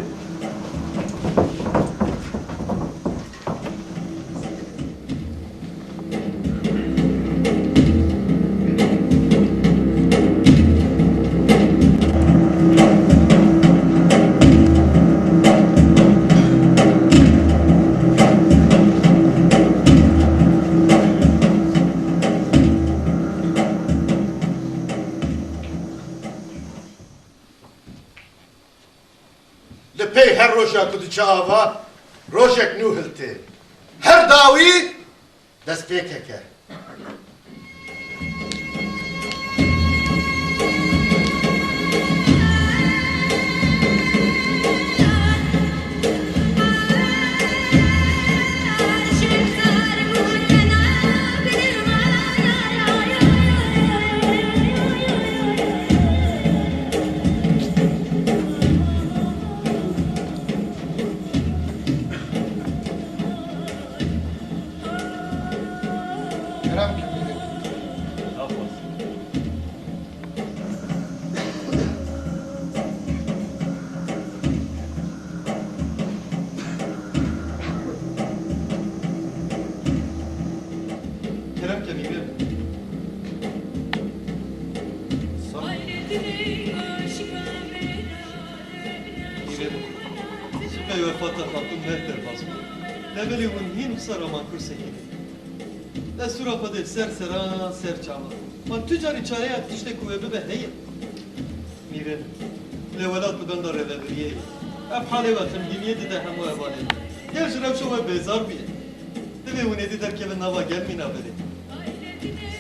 Li pey her roja ku diçe ava, rojek nû hiltê. Her dawî destpêkek e. Fata Xatun meh derbas bû. Lê belê hûn hîn wisa raman kursekî dî. Destûra Xwedê ser seran ser çavan. Wan tu carî çareya tiştek ku wê bibe heye? Mîrem, lê welat li benda rêvebiriyê ye. Ev halê we xemgîniyê dide hemû hevalên me. Gel ji rewşa we bêzar bûye. Divê hûn êdî derkevin nava gel mîna berê.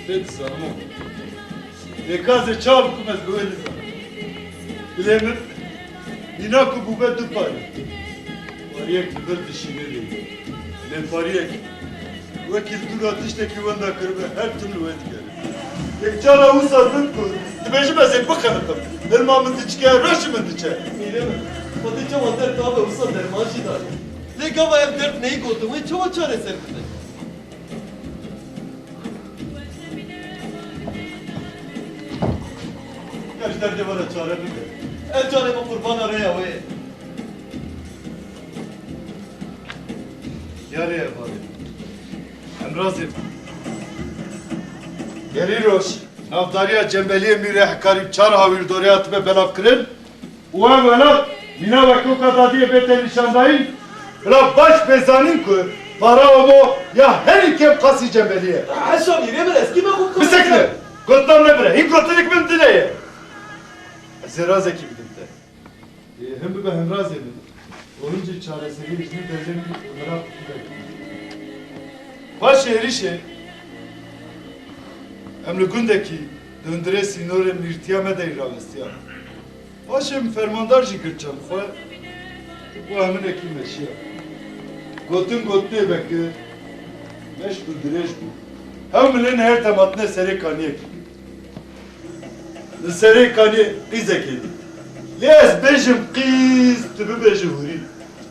Pê dizanim. Lê ka ez ê çawa bikim ez bi wê nizanim. Dilê min hîna ku bûbe du parî. Pariyek li vir dişîne lê. Lê pariyek wekî li dûra tiştekî wenda kiribe her tim li wê digere. Yek cara wisa din ku dibêjim ez ê bixebitim. Hilma min diçike, reşî min diçe. Mîrê min, Xwedê çawa derd nabe wisa derman jî dane. Lê gava ev derd neyê gotin wê çawa çareser bibe? Ya ji derdê we re çare bike. Ev canê min qurbana rêya wê ye. Ya rêya balê. Em razê bin. Gerî roj, navdariya cembeliyê Mîrê Hekarî bi çar hawîrdoreya dibe belavkirin. Û ev welat mîna weke weka dadiyê bête nîşandayîn, bila baş bê zanîn ku para omo ya herî kêm qasî cembelî ye. Heşa Mîrê min, ez kî me xwe Bisekine! Gotina min nebire, hîn gotinik min dine ye. Ez ê razekî bidim te. Ê, him bibe hemrazê min. Û him jî çareseriyê ji nî derdê min miraq bibe. Paşê êrîşê em li gundekî di hundirê sînorê mîrtiya me de î rawestiya. Paşê min fermandar jî girt cem xwe û heminekî meşiya. Gotin gotinê vekir, meşk û dirêj bû. Hew milên her dem hatine serê kaniyekî. Li serê kaniyê qîzekê dît. Lê ez bêjim qîz, tu bibêje hûrî.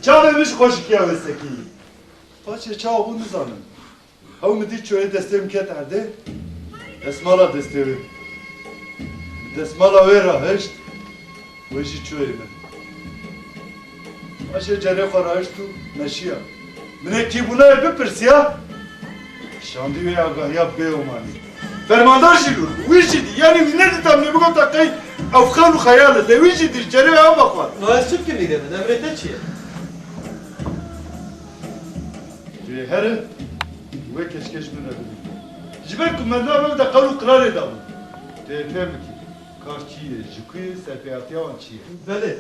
Çavê min ji xweşikiya wê sekiyî. Paşê çawa bû nizanim. Hew min dît çoyê destê min ket erdê, desmala destê wê. Desmala wê rahişt, wê jî çoyê min. Paşê cerê xwe rahişt û meşiya. Min ê kîbûna wê bipirsiya, şandî wê agahiya bêomanî. Fermandar jî lûr bû. Wî jî dî. Yanî wî nedîta min ê bigota qey ew xewn û xeyal e. Lê wî jî dî, cerê wê ava xwar. Ma ez çi bikim Mîrê min? Emrê te çi ye? Tu yê here, wê keşkê ji min re bibî. Ji ber ku me nav ev de qewl û qirarê dabû. Tu yê fêm bikî, kar çi ye, ji ku ye, serpêhatiya wan çi ye? Belê.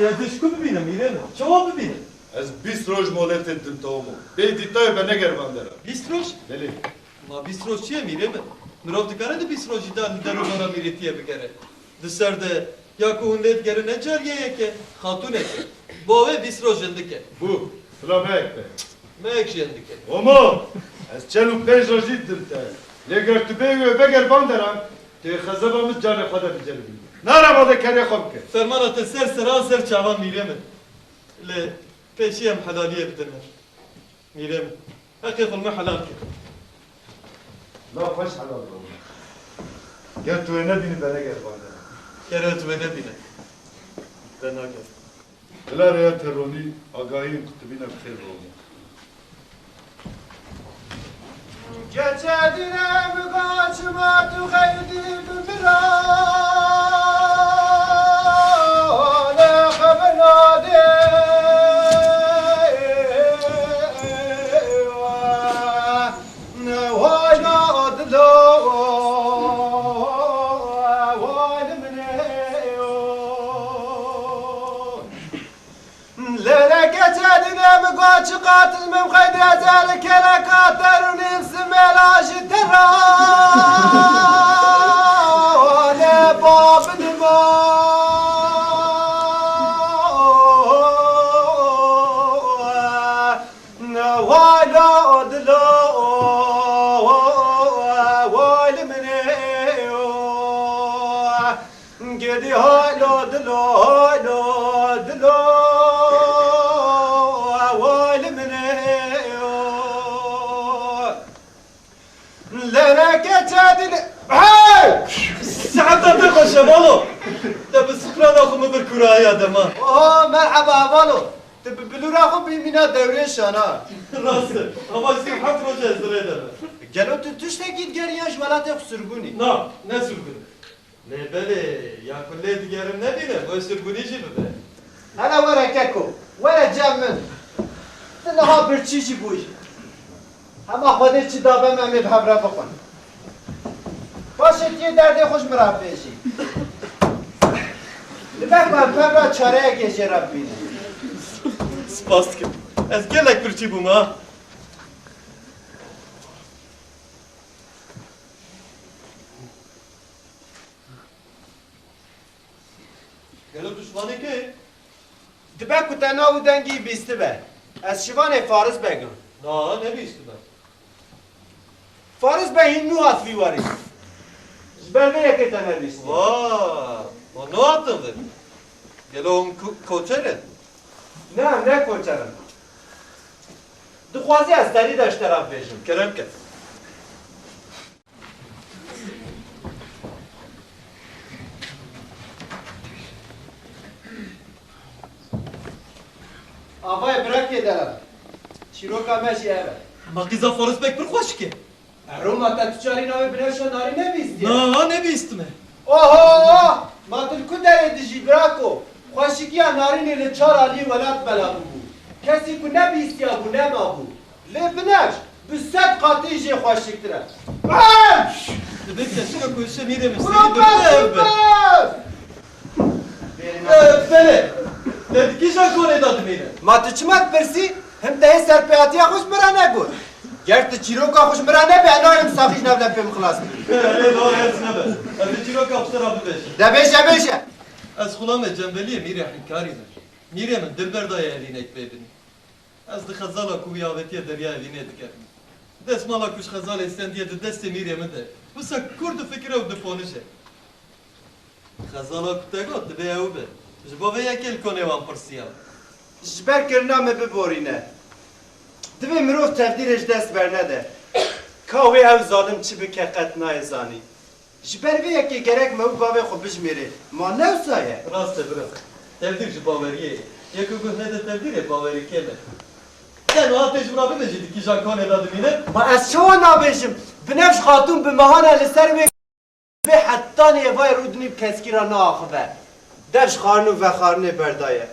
Ya ez ê ji ku bibînim, Mîrê min? Çawa bibînim? Ez bîst roj moletê didim te omo. Bê dîtayê veneger van dera. Bîst roj? Belê. Ma bîst roj çi ye Mîrê min? Mirov dikare di bîst rojî de li der û bara mîrêtiyê bigere? Di ser de ya ku hûn lê digerin ne cariyeyek e, xatûnek e. Bo wê bîst roj hindik e. Bû, bila meyek be. Meyek jî hindik e. Omo! Ez çel û pênc rojî didim te. Lê ger tu bêyî wê veger van deran, tu yê xezeba min canê xwe de biceribînî. Nara ma de kerê xwe bike. Fermana te ser seran ser çavan Mîrê min. Lê pêşî em helaliyê bidin min. Mîrê min, heqê xwe li me helal kir. La xweş helal be. Ger tu wê nebînî, veneger van dera. Ger ez wê nebînim, venagerim. Bila rêya te ronî, agahiyên qutibîne bi xêr be omo. Geçe dîne min gaçima tu xeydî bi min re. Lêleke çedine bi goç qatil min xeydê zel keleka terûnî simêla ji te ra. Lê babin ma. Way lo dilo, way li min ê. Gedi hay lo dilo, hay lo dilo, way li min ê. Lêleke çedine. Hey! Seheta te xweş e balo. Te bi sifrana xwe min bir kurahiya dema. Oh, merheba balo. Tu bi bilûra xwe bî mîna dewrê şana. Rast e. Ama sî û heft roj ez di rê de me. Gelo tu tiştekî digeriyan ji welatê xwe sirgûnî? Na, ne sirgûnî. Lê belê, ya ku lê digerim nebînim, wê sirgûnî jî bibe. Hele were keko. Were cem min. Tu niha birçî jî bûyî. Hema Xwedê çi dabe me, em ê bi hev re bixwin. Paşê tu yê derdê xwe ji min re bibêjî. Dibe ku em tev re çareyekê jê re bibînin. Spas dikim. Ez gelek birçî bûm ha. Gelo tu şivanê kê? Dibe ku te nav û dengî bîstibe. Ez şivanê Faris Beg im. Na, nebîstibe. Faris Beg hîn nû hat vî warî. Ji ber vê yekê te nebîstiye. Va, va nû hatin vir. Gelo hûn ku-, koçer in? Ne, em ne koçer in. Dixwazî ez terî de ji te re bibêjim. Kerem ke. Avayê birakê delal. Çîroka me jî ev e. Ma qîza Faris Beg pir xweşik e. Ero, ma te tu carî navê Binevşa Narî nebîstiye? Na, nebîstime. Oho! Ma tu li ku derê dijî birako? Xweşikiya Narînê li çar aliyê welat bela bûbû. Kesî ku nebîstiyabû, nemabû. Lê Binevş bi sed qatî jê xweşiktir e. Binevş! Dibê kesî ku şe mîrê min Bro, sî bes, bes, bes! Belê, te di kîjan konê de dimîne? Ma tu çima dipirsî? Him te hê serpêhatiya xwe ji min re negot. Ger tu çîroka xwe ji min re nebê, ez nayêm saxî ji nav lepê min xilas bibî. Erê, lawê ez nebe. Ez ê çîroka xwe te re bibêjim. De bêje, bêje. Ez xulamê Cembeliyê Mîrê Hinkarî me. Mîrê min dil berdaye evînek pê binî. Ez di xezala ku wî avêtiye deryayê vînê dikerim. Destmala ku ji xezalê stendiye di destê mîrê min de. Wisa kûr difikire û diponije. Xezala ku te got, divê ew be. Ji bo vê yekê li konê wan pirsiya. Ji ber kirina min biborîne. Divê mirov tevdîrê ji dest bernede. Ka wê ew zalim çi bike qet nayê zanîn. Ji ber vê yekê gerek me û bavê xwe bijmêrê. Ma ne wisa ye? Rast e bira. Tevdîr ji baweriyê ye. Yek ku guh nede tevdîrê, bawerî kêm e. Te niha tê ji min re bibêjî di kîjan konê de dimîne? Ma ez çawa nabêjim? Binevş Xatûn bi mehan e li ser wê vê hetanî êvayê rûdinî bi keskî re naaxive. Dev ji xwarin û vexwarinê berdaye.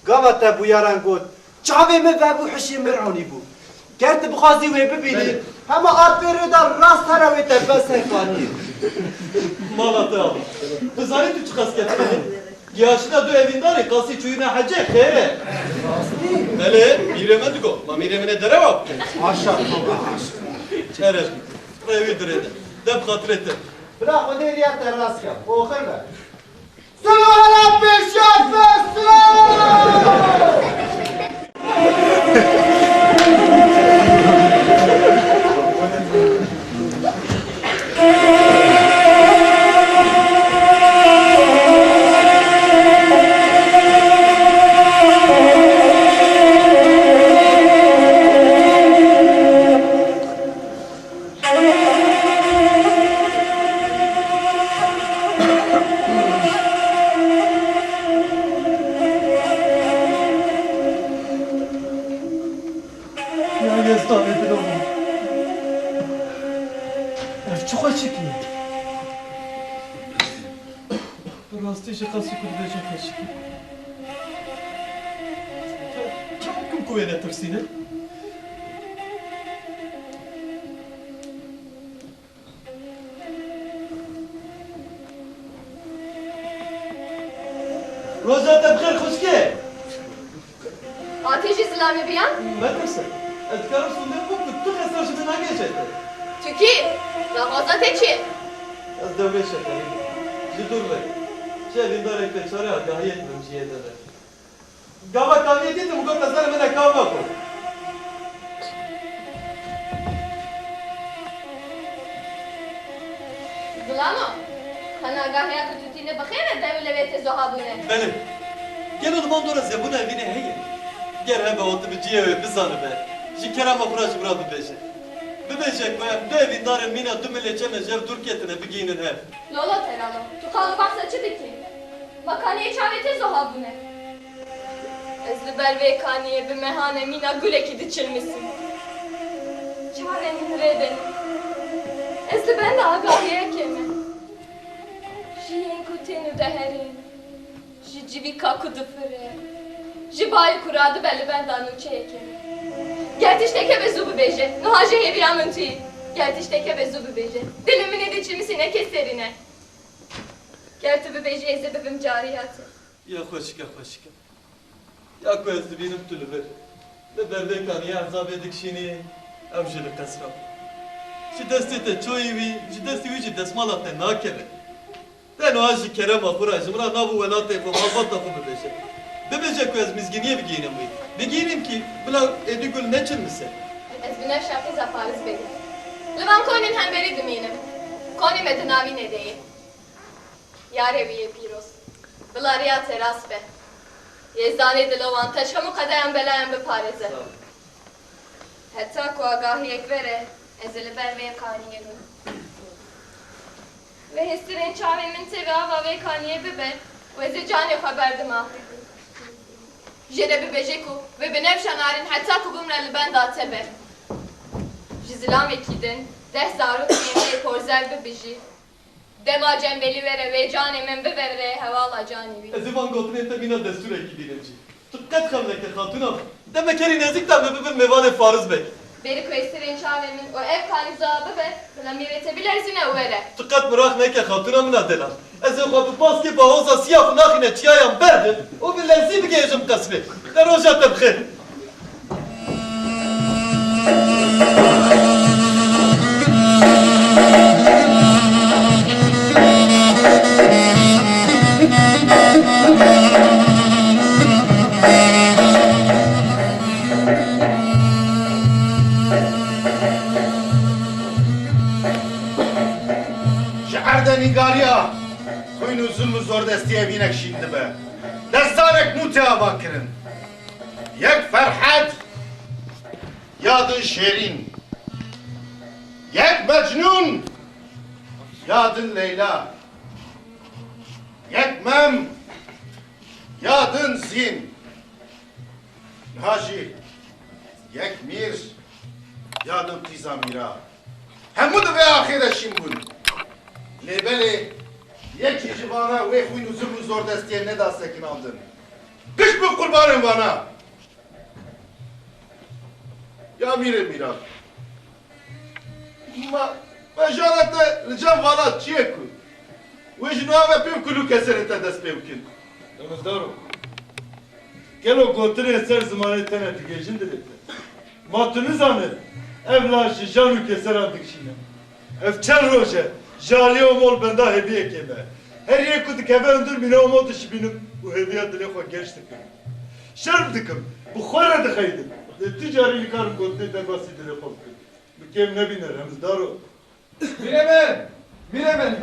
Gava te bûyaran got, çavê min vebû, hişê min ronî bû. Ger tu bixwazî wê bibînî, belê, hema a pê rê de rast here wê te bes hekanî. Mala te ava. Tu zanî tu çiqas ketibenî? Gihaştina du evîndarê qasî çûyîna hecê xêr e. Belê, mîrê min digot. Ma mîrê min ê derewa bike. Haşa, toba, haşa. Ere, rê wî dirêde. De bi xatirê te. Bila Xwedê riya te rast ke. Oxir be. Silo ala pêşiya te, silo! Ya Yezdanê dilo min. Ev çi xweşikî ye? Bi rastî jî qasî ku dibêje xweşik e. Çawa kim ku wê netirsîne? Roja te bi xêr xwişkê. Atê jî zilamê biyan? Metirse. Ez dikarim sûndê bû ku tu xesar ji min nagêje te. Tu kî? Daxwaza te çi? Ez dewrê şekerî. Ji dûr ve. Ji evîndarek pê çare agahiyê dibim jiyê te de. Gava kaviyê dîtim got, ez ê min e kav nakom. Zilamo, xwe nagahiya ku tu tîne bi xêr e, dev û lewê te zoha bûne. Belê. Gelo li van dora zebûna evînê heye? Ger hebe û tu bi cihê wê bizanibe, ji kerema xwe re ji min re bibêje. Bibêje ku em du evîndarên mîna du milê çeme ji hev dûr ketine, bigihînin hev. Lolo te lalo, tu qal û behsa çi dikî? Ma kaniyê çavê te zoha bûne. Ez li ber vê kaniyê bi mehanê mîna gulekî diçilmisim. Çavê min rê de ne. Ez li benda agahiyekê me. Ji yên ku tên û deherên, ji civîka ku difire, Ji bayê ku radibe li benda nûçeyekê min. Ger tiştek hebe zû bibêje. Niha jî hêviya min tu yî. Ger tiştek hebe zû bibêje. Dilê min ê dê çimî sînekê serîne. Ger tu bibêjî ez ê bibim cariya te. Ya xweşika, xweşika. Ya ku ez dibînim tu li vir, li ber vê kaniyê ezabê dikişînî, ew jî li qesra. Ji destê te çoyî wî, ji destê wî jî destmala te nakeve. Te niha ji kerema xwe re ji min re nav û welatê xwe, malbata xwe bibêje. Bibêje ku ez mizgîniyê bigihînim wî. Bigihînim kî bila êdî gul neçin min ser. Ez Binevşa qîza Faris Begê. Li van konên hemberî dimînim. Konê me di navînê de ye. Yarê wî yê pîroz. Bila riya te rast be. Yêzdanê dilowan te ji hemû qedeyan belayan biparêze. Sağ ol. Heta ku agahiyek were, ez ê li ber vê kaniyê bim. Wê hêstirên çavên min tevî ava vê kaniyê bibe û ez ê canê xwe berdim axê. Jê re bibêje ku wê binevşa narin heta ku bimre li benda te be. Ji zilamekî din deh zarokên wê porzer bibijî. Dema cembelî were wê canê min biverê hewala canê wî. Ez ê van gotinên te mîna destûrekî bînim jî. Tu qet xem neke xatûna min. Deme kerî nêzîk de me bibin mêvanê Faris Beg. Berî ku hêstirên çavê min û ev kanîza bibe, bila mîrê te bilerzîne û were. Tu qet miraq neke xatûna min a delal. Ez ê xwe bi paskê bahoza siya xwe naxîne çiyayan berde û bi lezî bigihêjim qesrê. De roja te bi xêr. Ji erdê nîgariya xwîn û zulm û zordestiyê evînek şîn dibe. Destarek nû tê ava kirin. Yek Ferhed, ya din Şêrîn. Yek Mecnûn, ya din Leyla. Yek Mem, ya din Zîn. Niha jî yek Mîr, ya din qîza Mîra. Hemû di vê axê de şîn bûn. Lê belê yekî ji vana wê xwîn û zulm û zordestiyê neda sekinandin. Giş bin qurbanên vana. Ya mîrê mîran. Ma, ma jana te li cem vana çi ye ku? Wê ji niha ve pê bi kulû keserê te dest pê bikin. Ramizdaro, gelo gotinê ser zimanê te ne digihêjin dilê te? Ma tu nizane, ev laş ji jan û keseran dikişîne. Ev çend roj e, ji aliyê Omol benda hêviyekê me. Her yê ku dikeve hundir mîna Omol dişibînim û hêviya dilê xwe geş dikim. Şerm dikim, bi xwe re dixeydim. Lê tu carî nikarim gotinê derbasî dilê xwe bikim. Bi kêm nebîne, Ramizdaro. Mîrê min! Mîrê min!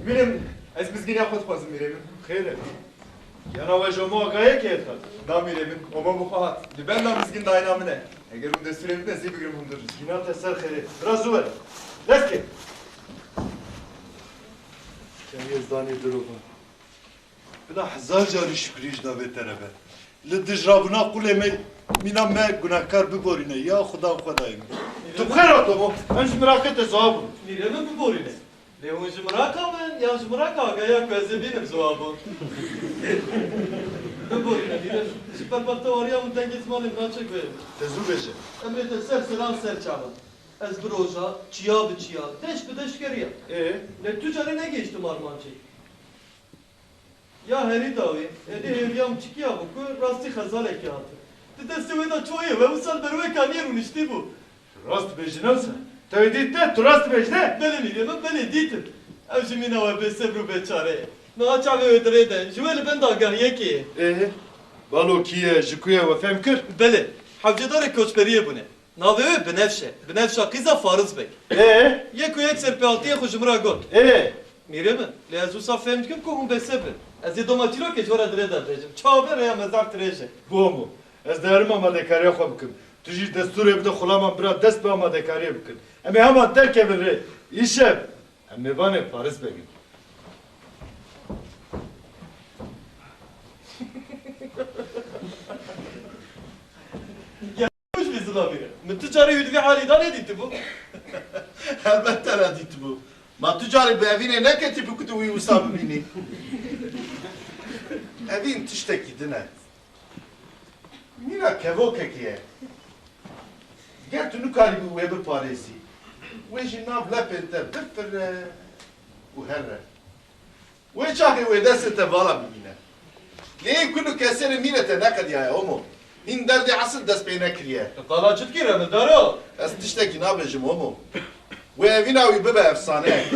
Mîrê min! Ez mizgîniya xwe dixwazim, mîrê min. Xêr e. Yana we ji Omo agayekê hat? Na, mîrê min, Omo bi xwe hat. Li benda mizgîn dayîna min e. Eger hûn destûrê bidin, ez ê bigrim hundir. Mizgîna te ser xêrê. Bira zû were. Dest kê. Keviyê zanî dirova. Bila hezar carî şukrî ji navê te re be. Li dij rabûna qulê me, mîna me gunehkar biborîne, ya Xudan Xwedayê min. Tu bi xêr hato bo, em ji miraqê te ziwa bûn. Mîrê min biborîne. Lê hûn ji miraqa min, yan ji miraqa agaya ku ez ê bînim ziwa bûn. Biborîne, mîrê min. Ji ber bextewariya min dengê zimanê min naçe guhê min. Te zû bêje. Emrê te ser siran ser çavan. Ez bi roja, çiya bi çiya, deş bi deş geriya. Ê? Lê tu carê negihiştim armancê. Ya herî dawî, êdî hêviya min çikiya bû ku rastî xezalekî hate. Di destê wê de çoyê we wisa li ber wê kaniyê rûniştî bû. Rast dibêjî, ne wisa? Te wê dît ne? Tu rast dibêjî ne? Belê mîrê min, belê dîtim. Ew jî mîna we bêsebr û bêçare ye. Niha çavê wê di rê de, ji wê li benda agahiyekê ye. Ê, balo kî ye, ji ku ye, we fehm kir? Belê, hewcedarê koçberiyê bûne. Navê wê Binevş e. Binevşa qîza Fariz Beg. Ê? Yek û yek serpêhatiyê xwe ji min re got. Ê? Mîrê min, lê ez wisa fehm dikim ku hûn bêsebr in. Ez ê doma çîrokê ji we re di rê de dirêjim. Çawa be rêya me zaf dirêj e. Bo hemû. Ez dikarim amadekariya xwe bikim. Tu jî destûrê bide xulaman bira dest bi amadekariyê bikin. Em ê heman derkevin rê. Îşev. Em mêvanê Faris Beg in. Ya, ji vê zilamî re. Min tu carî wî di vî halî de nedîtibû. Helbet te nedîtibû. Ma tu carî bi evînê neketîbû ku tu wî wisa bibînî? Evîn tiştekî din e. Mîna kevokekê ye. Ger tu nikarîbû wê biparêzî, wê ji nav lepên te bifire û here. Wê çaxê wê destê te vala bimîne. Lê yê kul û keserê mînê te neqediyaye, Omo. Hîn derdê esil dest pê nekiriye. Tu qala çi dikî, remildaro? Ez tiştekî nabêjim, Omo. Wê evîna wî bibe efsaneyek.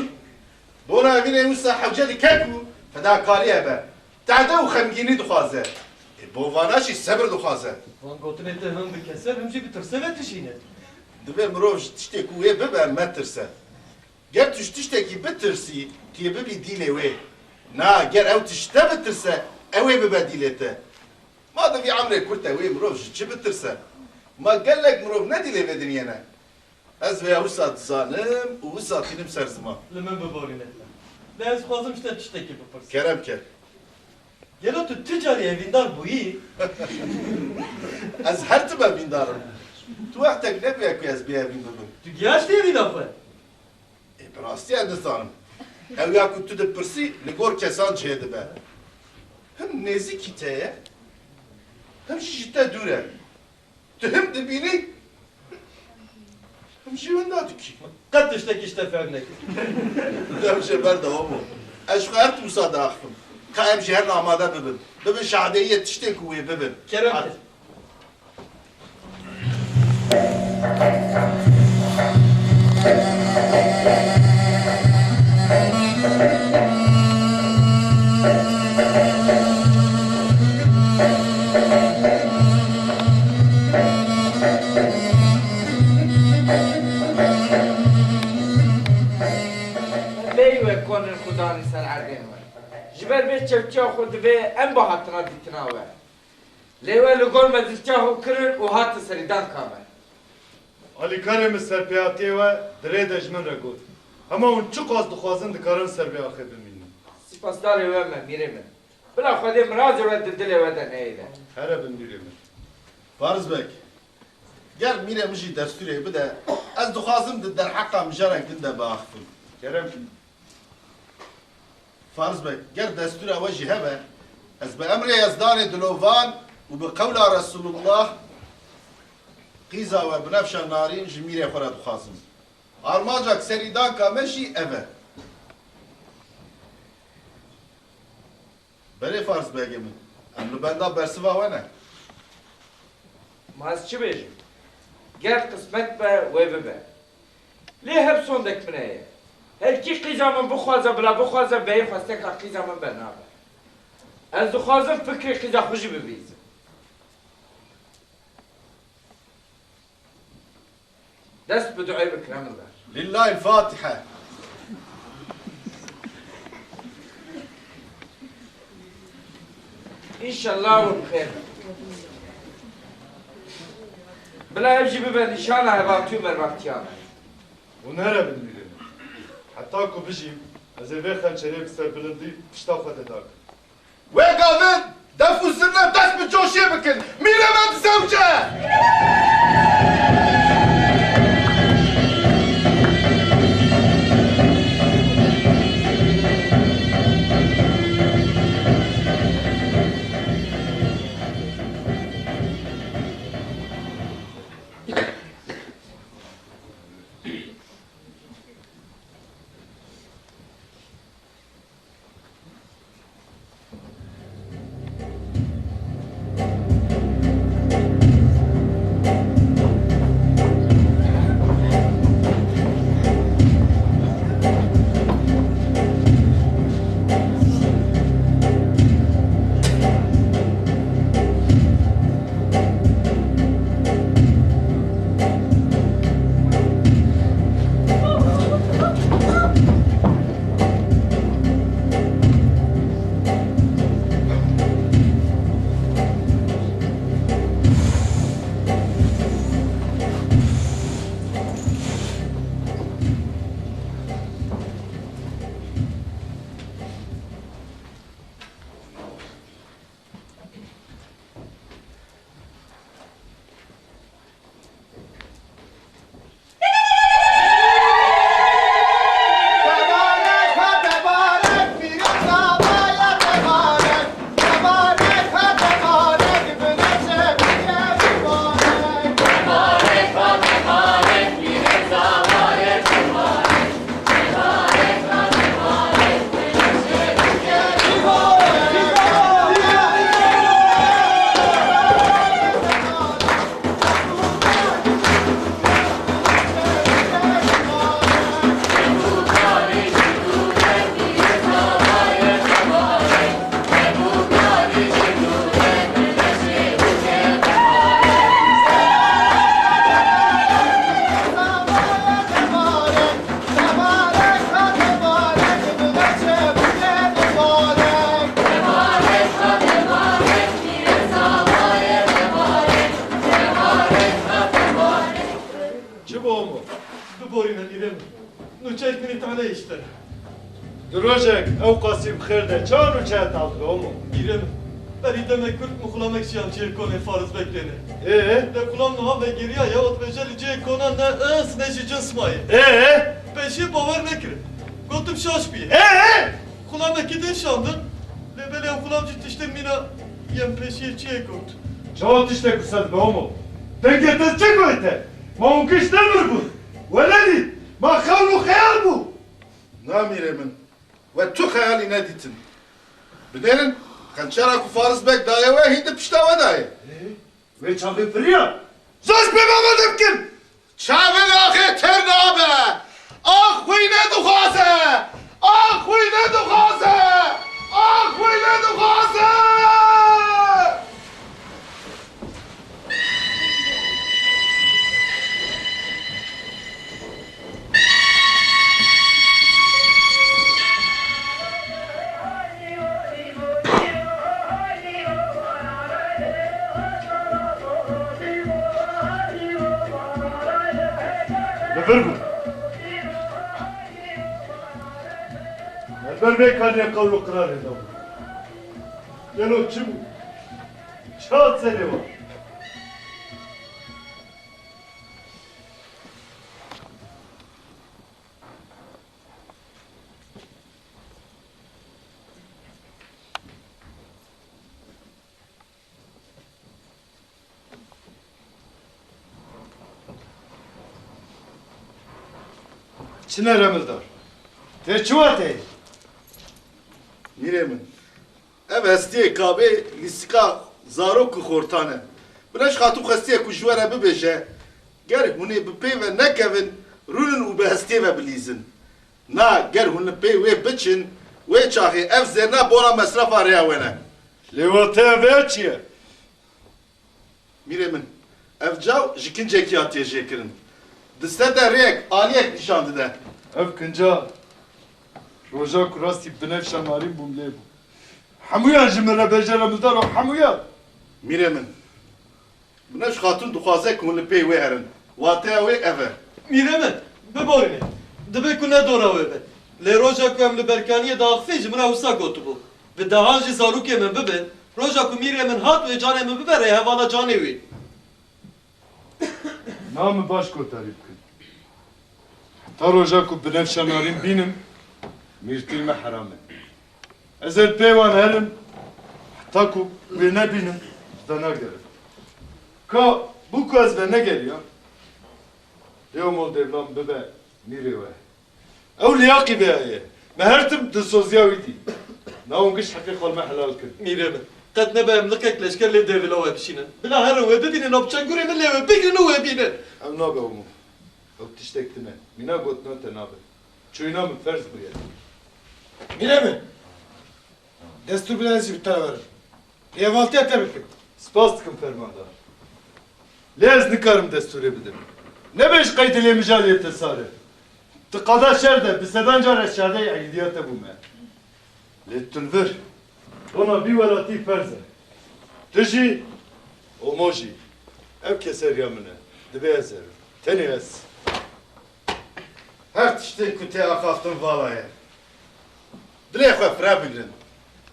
Bona evînê wisa hewce dike ku fedakarî hebe. Tade û xemgînî dixwaze. Ê, bo vana jî sebir dixwaze. Van gotinê te him bi keser, him jî bi tirsê ve tijîne. Divê mirov ji tiştê ku wê bibe metirse. Ger tu ji tiştekî bitirsî, tu yê bibî dîlê wê. Na, ger ew tişt te bitirse, ew ê bibe dîlê te. Ma di vî emrê kurt de wê mirov ji çi bitirse? Ma gelek mirov ne dîlê vê dinyê ne? Ez vêya wisa dizanim û wisa tînim ser ziman. Li min biborîne. Lê ez dixwazim ji te tiştekî bipirsim. Kerem ke. Gelo tu tu carî evîndar bûyî? Ez her tim evîndar im. Tu wextek nebûye ku ez bêevîn bibim. Tu gihaştî evîna xwe? Ê, bi rastî ez nizanim. Ew ya ku tu dipirsî, li gor kesan cihê dibe. Him nêzîkî te ye, him jî ji te dûr e. Tu him dibînî, him jî winda dikî. Qet tiştekî ji te fehm nekir. Dem jê berdewam bû. Ez ji xwe her tim wisa diaxifim. Ka em jî herin amade bibin. Bibin şahideyiyê tiştê ku wê bibin. Kerem Hadi. Kir. Bêyî we konên xwe danî ser erdên we. Ji ber vê çewtiya xwe divê em bihatina dîtina we. Lê we li gor me dilçax û kirin û hatin serîdanka me. Alîkarê min serpêhatiyê we di rê de ji min re got, hema hûn çiqas dixwazin dikarin ser vê axê bimînin. Sipasdarê we me, mîrê min. Bila Xwedê mirazê we di dilê we de neyê de. Here bin mîrê min. Farizbek, ger mîrê min jî destûrê bide, ez dixwazim di derheqa mijarek din de biaxifim. Kerem. Farizbek, ger destûra we jî hebe, ez bi emrê Yezdanê dilovan û bi qewla Resulullah qîza we binefşa narîn ji mîrê xwe re dixwazim. Armanca serîdanka me jî ev e. Belê Farizbegê min, em li benda bersiva we ne. Ma ez çi bêjim? Ger qismet be, wê bibe. Lê hep sondek min heye. Her kî qîza min bixwaze bila bixwaze, bêyî xwesteka qîza min bernabe. Ez dixwazim fikrê qîza xwe jî bibîzim. Dest bi duayê bikire min ber. Lillahil Fatiha. Înşallah û bi xêr be. Bila ev jî bibe nîşana hevaltî û mervattiya me. Hûn here bin mîrê min. Heta ku bijîm, ez ê vê xençerê bi serbilindî pişta xwe de dakim. Wê gavin def û zirne dest bi coşê bikin. Mîrê me dizewce! Di rojek ew qasî bi xêr de çawa nûçeya te dibe, Omo? Pîrê min, berî demek kurt min xulamek şiyan cihê konê Farizbek têne. Ê? Lê xulam niha vegeriyaye, û dibêje li cihê konan ne ins ne jî cins maye. Ê? Pêşiyê bawer nekirin. Gotim şaş bûye. Ê? Xulamekî din şandim. Lê belê ew xulam jî tiştên mîna yên pêşiyê çiyê got. Çawa tiştek wisa dibe, Omo? Dengê te çi goyte? Ma hûn giş ne vir bûn? Weledî, ma xewn û xeyal bû? Na mîrê min, we tu xeyalî nedîtin. Binêrin, xençera ku Faris Beg daye we, hîn di pişta we daye. Wê çaxê firiya. Zor pê baba de bikin! Çavên axê têr nabe! Ax wî nedixwaze! Ax wî nedixwaze! Ax wî nedixwaze! Li vir bû. Li ber vê kaniyê qewl û qirarê de bû. Gelo çi bû? Çi hat serê wan? Çi ne Remildar? Tê çi wateyê? Mîrê min, ev hestiyê kabê lîstika zarok û xortan e. Bila ji xatir xwestiye ku ji we re bibêje, ger hûn ê bi pê ve nekevin, rûnin û bi hestiyê ve bilîzin. Na, ger hûn li pê wê biçin, wê çaxê ev zêrna bona mesrefa rêya we ne. Lê wateya vê çi ye? Mîrê min, ev caw ji kincekî hatiye jêkirin. Di ser de rêyek, aliyek nîşan dide. Ev kinca roja ku rastî binevşa narîn bûm lê bû. Hemûyan ji min re bêje Remildar û hemûyan. Mîrê min, Binevş Xatûn dixwaze ku hûn li pê wê herin. Wateya wê ev e. Mîrê min, biborîne. Dibe ku ne dora wê be. Lê roja ku em li berkaniyê diaxivîn ji min re wisa gotibû. Bi dehan jî zarokê min bibin, roja ku mîrê min hat wê canê min bibere hevala canê wî. Na min baş guhdarî bikin. Heta roja ku binevşa narîn bînim, mîrtîl me heram e. Ez ê li pê wan herim, heta ku wê nebînim, ji te nagerim. Ka bû ku ez venegeriyam, lê Omol Dêvlan bibe mîrê we. Ew liyaqî vêya ye. Me her tim dilsoziya wî dî. Na hûn giş heqê xwe li me helal kin. Mîrê min, qet nebe em liqek leşker lê Dêvila we bişînin. Bila herin wê bibînin, navçengurê min lê wê bigrin û wê bînin. Ew nabe Omol. Ew tiştek din e. Mîna gotina te nabe. Çûyîna min ferz bûye. Mîrê min! Destûr bide ez jî bi te re werim. Hêvaltiya te bikim. Spas dikim fermandar. Lê ez nikarim destûrê bidim. Nebêj qey dilê min jî aliyê te sar e. Ti qada şer de bi sedan car ez şahdeyê egîdiya te bûme. Lê tu li vir bona vî welatî ferz e. Tu jî, Omo jî. Ev keseriya min e. Divê ez herim. Tenê ez. Her tiştê ku tê axaftin vala ye. Dilê xwe fire bigrin.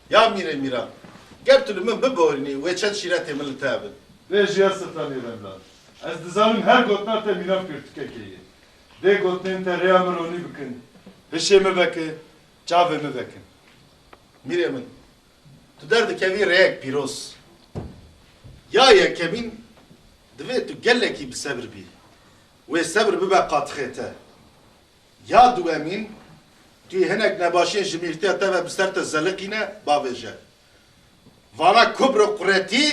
Ya mîrê mîran, ger tu li min biborînî, wê çend şîretê min li te hebin. Vê jiya Sultanê Remlan. Ez dizanim her gotina te mîna pirtûkekê ye. Dê gotinên te rêya min ronî bikin. Hişê min veke, çavê min vekin. Mîrê min, tu derdikevî rêyek pîroz. Ya yekemîn, divê tu gelekî bi sebir bî. Wê sebir bibe qatixê te. Ya duwemîn, tu yê hinek nebaşiyên ji mîrtiya te ve bi ser te zeliqîne, bavêje. Vana kubr û quretî,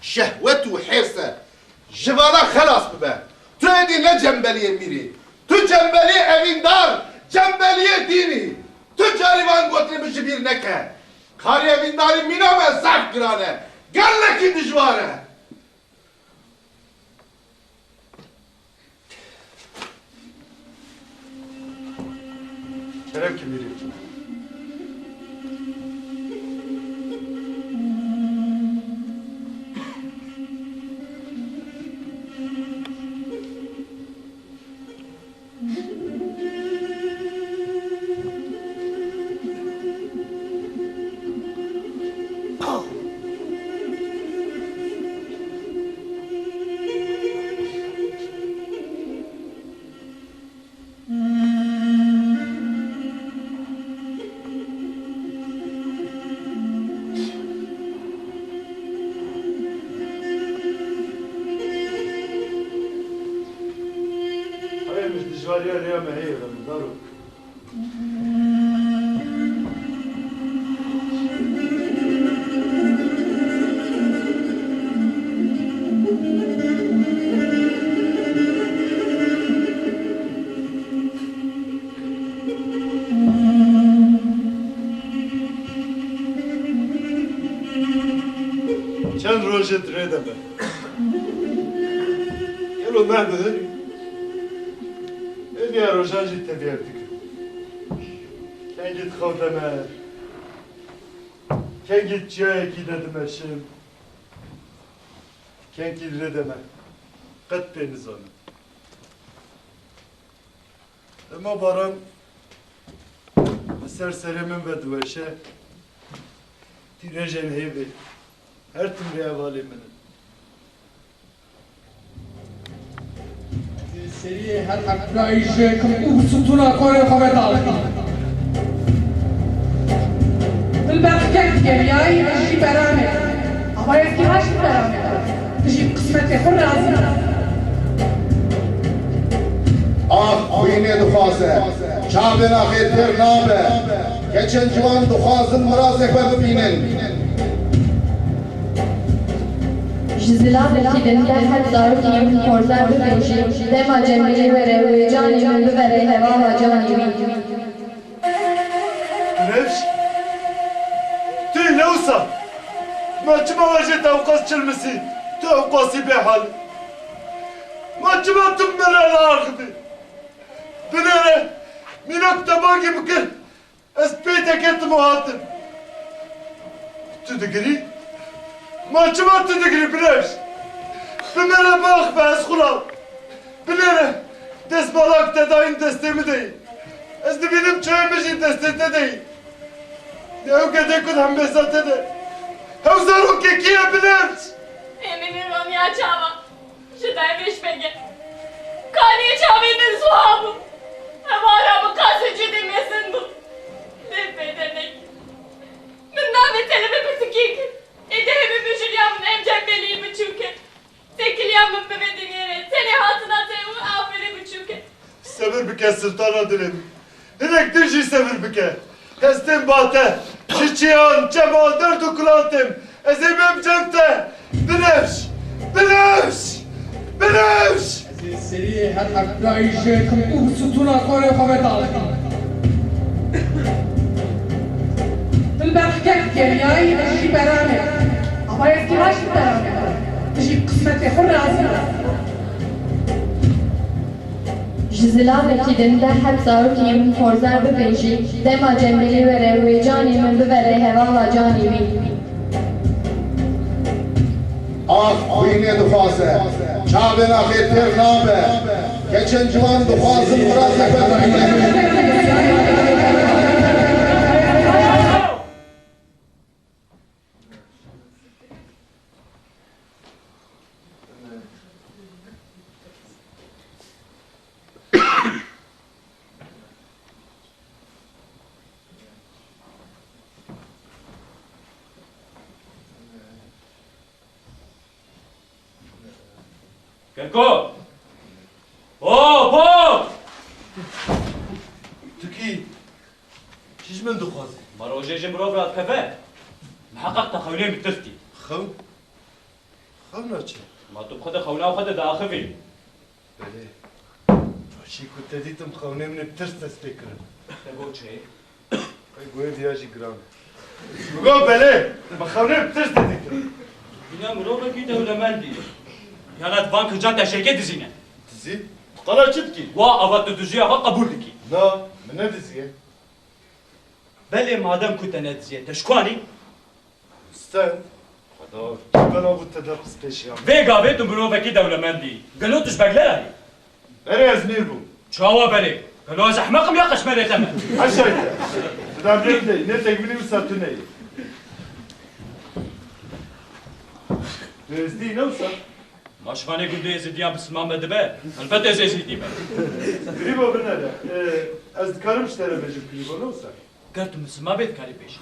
şehwet û hêrs e. Ji vana xelas bibe. Tu êdî ne cembeliyê mîrî. Tu cembeliyê evîndar, cembeliyê dînî. Tu carî van gotinê min ji bîr neke. Karê evîndarî mîna me zehf giran e. Gelekî dijwar e. Kerem ki mîrê. Rêya me heye, zarok. Çend rojê di rê de me. Gelo meh bi hin, êdî ya rojan jî tevî hev dikin. Kengî di xew de me, kengî di çiyayekî de dimeşim, kengî di rê de me. Qet pê nizanim. Dema baran li ser serê min ve diweşe, tîrêjên hêvê her tim rê hevalê min in. Seriyê her heqdayî ji kim û bi stûna korê xwe ve dalixî. Dilber kek geriyayî ez jî beramê. Ama ez kî haşt beramê. Tu jî bi qismetê xwe razî be. Ax xwînê dixwaze, çavên axê têr nabe. Keçên ciwan dixwazin mirazê xwe bibînin. Ji zilamekî din te heb zarokî min xorzer bibêjî, dema cembelê were wê canê min bivere hevala canê wî. Binevş, tu yî ne wisa? Ma çima wajê te ewqas çilmisî, tu ewqasî bêhal? Ma çima tu min re naaxivî? Binêre, mînak te bangî bikir, ez pê te ketim û hatim. Tu digirî? Ma çima tu digirî, Binevş? Bi min re biaxive, ez xwe ra. Binêre, destmalak te dayîn destê min de yî. Ez dibînim çavê min jî destê te de yî. Ew gedê ku di hembêza te de. Hew zarokekî ye, Binevş. Ê min roniya çavan. Ji dayvêj vege. Kaniyê çavê min ziwa bû. Hevara min qasê cûdê mezin bû. Lê pê te nekir. Min navê te li min pirtikî kir. Ê dehê min bijûriya min em cembelî biçûk e. Têkiliya min bi vê dinyê re tenê hatina te û aferê biçûk e. Sebir bike siltana dilê min. Hinek din jî sebir bike. Hestên ba te, ji çiyan, çeman, derd û kulan tên. Ez ê bêm cem te. Binevş! Binevş! Binevş! Ez ê seriyê her heqdayî jê kim û bi stûna korê xwe ve dalixî. Dilber kek geriyayî ez jî beramê. Ama ez kî haşt beramê. Tu jî bi qismetê xwe razî be. Ji zilamekî din te heb zarokî min xorzer bibêjî, dema cembelê were wê canê min bivere hevala canê wî. Ax xwînê dixwaze, çavên axê têr nabe, keçên ciwan dixwazin mirazê xwe bibînin. Keko! Hop, hop! Tu kî? Çi ji min dixwazî? Ma rojê ji mirov re dikeve. Miheqeq te xewnê min tirs dît. Xewn? Xewna çi? Ma tu bi xwe de xewna xwe de diaxivî. Belê. Rojî ku te dîtim xewnê min ê bi tirs dest pê kirin. Te got çi? Qey guhê viya jî giran e. Min got belê. Min xewnê bi tirs te dîtin. Hîna mirovekî dewlemendî. Yana di van kican te şêkê dizîne. Dizî? Tu qala çi dikî? Wa ava tu diziya xwe qebûl dikî. Na, min nediziye. Belê madem ku te nediziye, te ji ku anî? Sten, xweda, bela bû te der qismê şiyan. Vê gavê tu mirovekî dewlemend î. Gelo tu ji Beglera yî? Berê ez mîr bûm. Çawa berê? Gelo ez ehmeq im ya qeşmerê te me? Heşay te. Tu demrê bideyî, ne tekbilî wisa tu neyî. Tu êzdî ne wisa? Ma şivanê gundê êzidiyan bi silman me dibe? Helbet ez êzidî me. Grîbo binere. Ee, ez dikarim ji te re bêjim grîbo ne wisa? Ger tu misilman bê dikarî bêjî.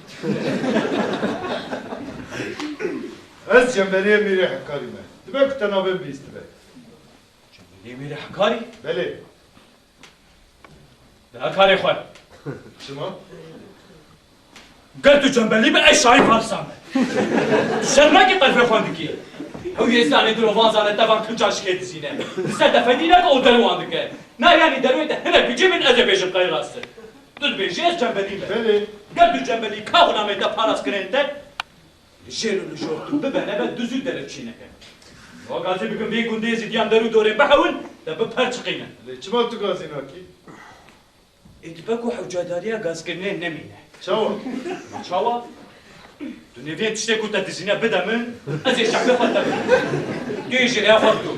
Ez cemberiyê Mîrê Hekarî me. Dibe ku te navê min bihîstibe. Cemberiyê Mîrê Hekarî? Belê. Dina karê xwe. Çima? Ger tu cembelî be, ez şahî Farisa me. Tu şerm nakî qelfê xwe dikî? Ew yê zanê dilovan zane te van kincan şikê dizîne. Li ser te fedî nake û derwan dike. Na yanî derwê te hinek bicî bin ez ê bêjim qey rast e. Tu dibêjî ez cembelî me. Belê. Ger tu cembelî ka xwe namê te paras kirin te, li jêr û li jor tu bibe nebe duz û derew çî neke. Wa gazî bikin vê gundê zîdiyan der û dorê bihewin, te bi per çiqîne. Lê çima tu gazî nakî? Ê dibe ku hewcedariya gazkirinê nemîne. Çawa? Çawa? Tu nêviyên tiştê ku te dizîne bide min, ez ê şehmê xwe te bidim. Tu yê jê rêya xwe bidomî.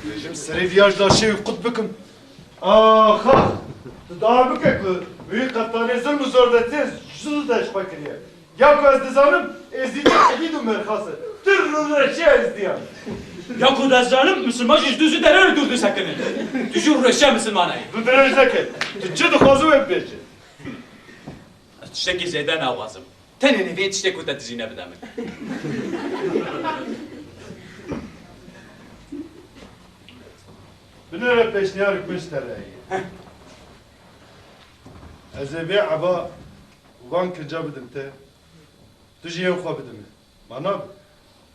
Dibêjim serê viya ji laşê wî qut bikim. Ax, ax! Tu dawî bike ku wî qeptanê zulm û zor de tê, ji zû de ji xwe kiriye. Ya ku ez dizanim, êzdî çi ehîd û merxas e. Tu rûreşiya êzdiyan. Ya ku ez dizanim, misilman jî ji dû zû derê li dûr disekinin. Tu jî rûreşiya misilmana yî. Tu dirêj neke. Tu çi dixwazî wê bibêje. Ez tiştekî zêde naxwazim. Tenê nêvê tiştê ku te dijîne bide min. Binêre pêşniyarek min ji te re heye. Ez ê vê eva û van kinca bidim te. Tu jî yên xwe bide min. Ma nabe?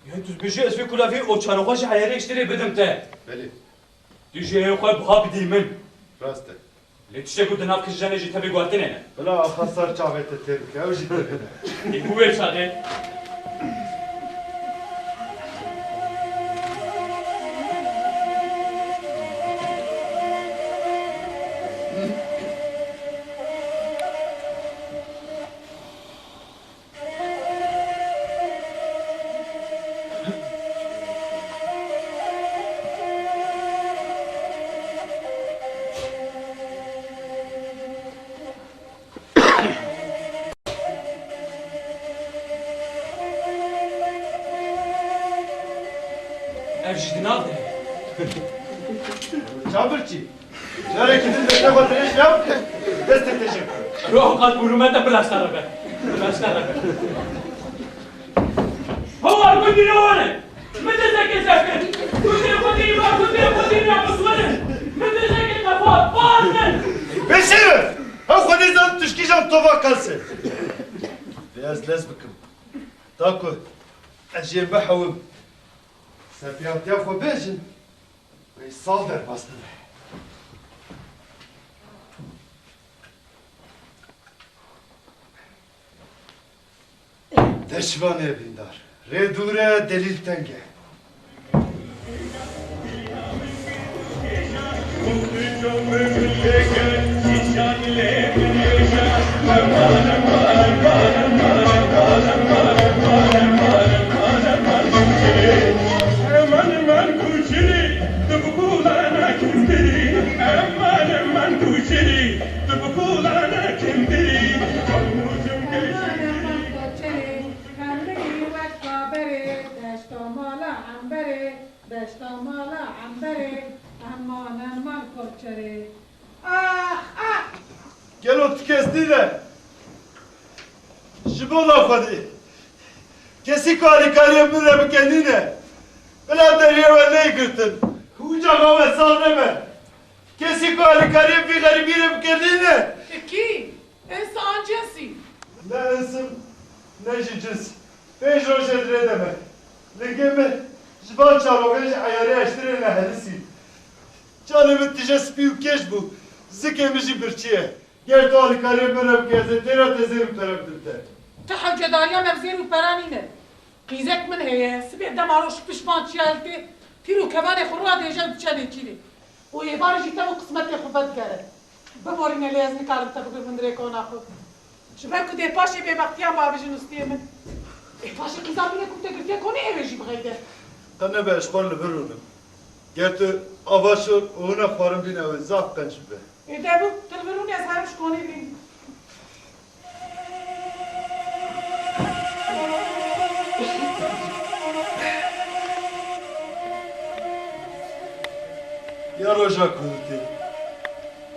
Ya tu dibêjî ez vê kulavê û çaroxa ji heyarê ji te re bidim te. Belê. Tu jî yên xwe biha bidî min. Rast e. Lê tiştê ku di nav kijanê jî tevî guhertinê ne. Bila axa ser çavê te tê bike, ew jî tevî ne. Ê ku wê çaxê? Ev jî di nav de. Çavbirçî. Carekî din destê xwe dirêj ya, destê te jê. Roh qat bûrûme te bi rasta re be. Bi rasta re be. Hawar gundî ne were. Min dizekê sekir. Gundê xwe dî ba, gundê xwe dî ya biswere. Min dizekê qefa, bazin. Bêşeref! Ew xwedê zan tişkîjan tova qelse. Bê ez lez bikim. Ta ku ez jê bihewim. Serpiyatiya xwe bêjin. Wê sal derbas bibe. Te şivanê evîndar. Rê dûr e, delîl teng e. Deşta mala Emberê, deşta mala Emberê, emanen man koçerê. Ax, ax! Gelo tu kes nîne? Ji bo la Xwedê. Kesî ku alîkariyê min re bike nîne. Bila deriyê we neyê girtin. Uca xawe sal nebe. Kesî ku alîkariyê vî xerîbî re bike nîne. Kî? Ins an cins î? Ne ins im, ne jî cins. Pênc rojê dirê de me. Lingê min ji van çaroxê ji eyarê eştirê nehelisî. Canê min tije spî û kêş bû. Zikê min jî birçî ye. Ger tu alîkariyê min re bike, ez ê têra te zêr û pere bidim te. Ti hewcedariya me bi zêr û pera nîne. Qîzek min heye, sibê dema roj pişman çiya li tê, pîr û kevanê xwe radihêje û diçe nêçîrê. Û êvarê jî tev û qismetê xwe vedigere. Biborîne lê ez nikarim te bibim hundirê kona xwe. Ji ber ku dê paşê bêbextiyan bavêjin û stiyê min. Ê paşê qîza bîne ku te girtiye konê ewê jî bixeyde. Qe nebe ez ji xwe li vir rûnim. Ger tu ava şor û hûna xwarin bîne ew ê zaf qenc bibe. Ê de bû, tu li vir rûnî ez herim ji konê bînim. Ya roja ku hûtê.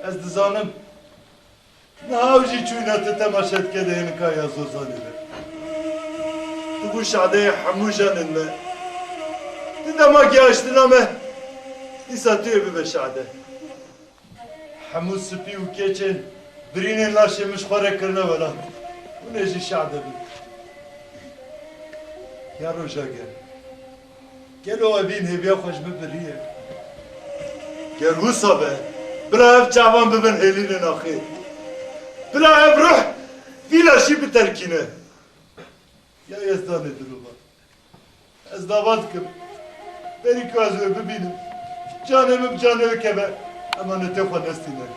Ez dizanim. Niha ew jî çûyne tu temaşe dike di hênika ya Zozanê de. Tu bû şadeyê hemû janên me. Tu dema gihaştina me, dîsa tu yê bibe şade. Hemû spî û keçên birînên laşê min ji xwe re kirine welat. Hûn ê jî şade bin. Ya roja gel. Gelo evîn hêviya xwe ji min biriye? Gel wisa be, bila ev çavan bibin hêlînên axê. Bila ev ruh vî laşî biterkîne. Ya Yezdanê dilova. Ez dava dikim. Berî ku ez wê bibînim, canê min bi canê wê keve, emanetê xwe nestîne.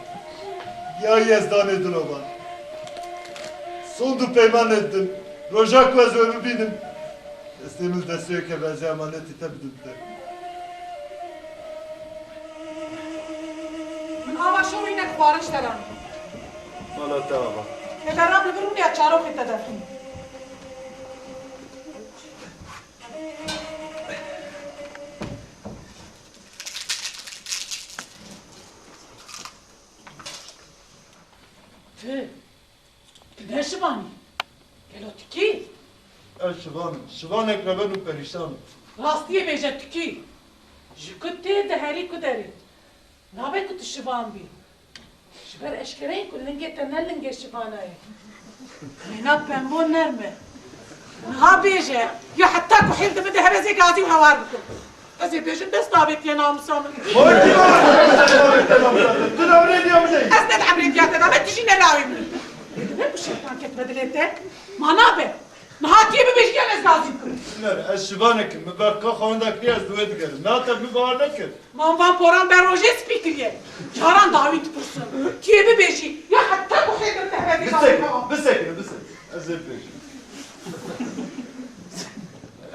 Ya Yezdanê dilova. Sond û peyman didim. Roja ku ez wê bibînim, destê min li destê wê keve, ez ê emanetê te bidim te. Min ava şorînek xwarin ji te re. Mala te ava. Te berra min vir rûnê ya çaroxê te defîn. Tu, tu ne şivan î? Gelo tu kî? Ez şivan im. Şivanek reben û perîşan im. Rastiyê bêje tu kî? Ji ku tê diherî ku derê? Nabe ku tu şivan bî. Ji ber eşkereyên ku lingê te ne lingê şivana ye. Mîna pembo nerm e. Niha bêje, ya heta ku hêl dibide hebe ez ê gazî û hewar bikim. Ez ê bêjim dest avêtiye namûsa min. Vay, tu emrê diya min e. Ez ne di emrê diya te de me, tu jî ne lawê min. Dibê ku şeytan ketime dilê te. Ma nabe. Niha tu yê bibêjî yan ez gazî bikim? Nere, ez şivanek im. Min berxika xwe wenda kiriye, ez li wê digerim. Niha te min bawer nekir. Man van poran ber rojê spî kiriye. Caran dawî dipirsim. Tu yê bibêjî, ya heta ku xêr dibite hevdî Bisekine, bisekine, bisekine. Ez ê bibêjim.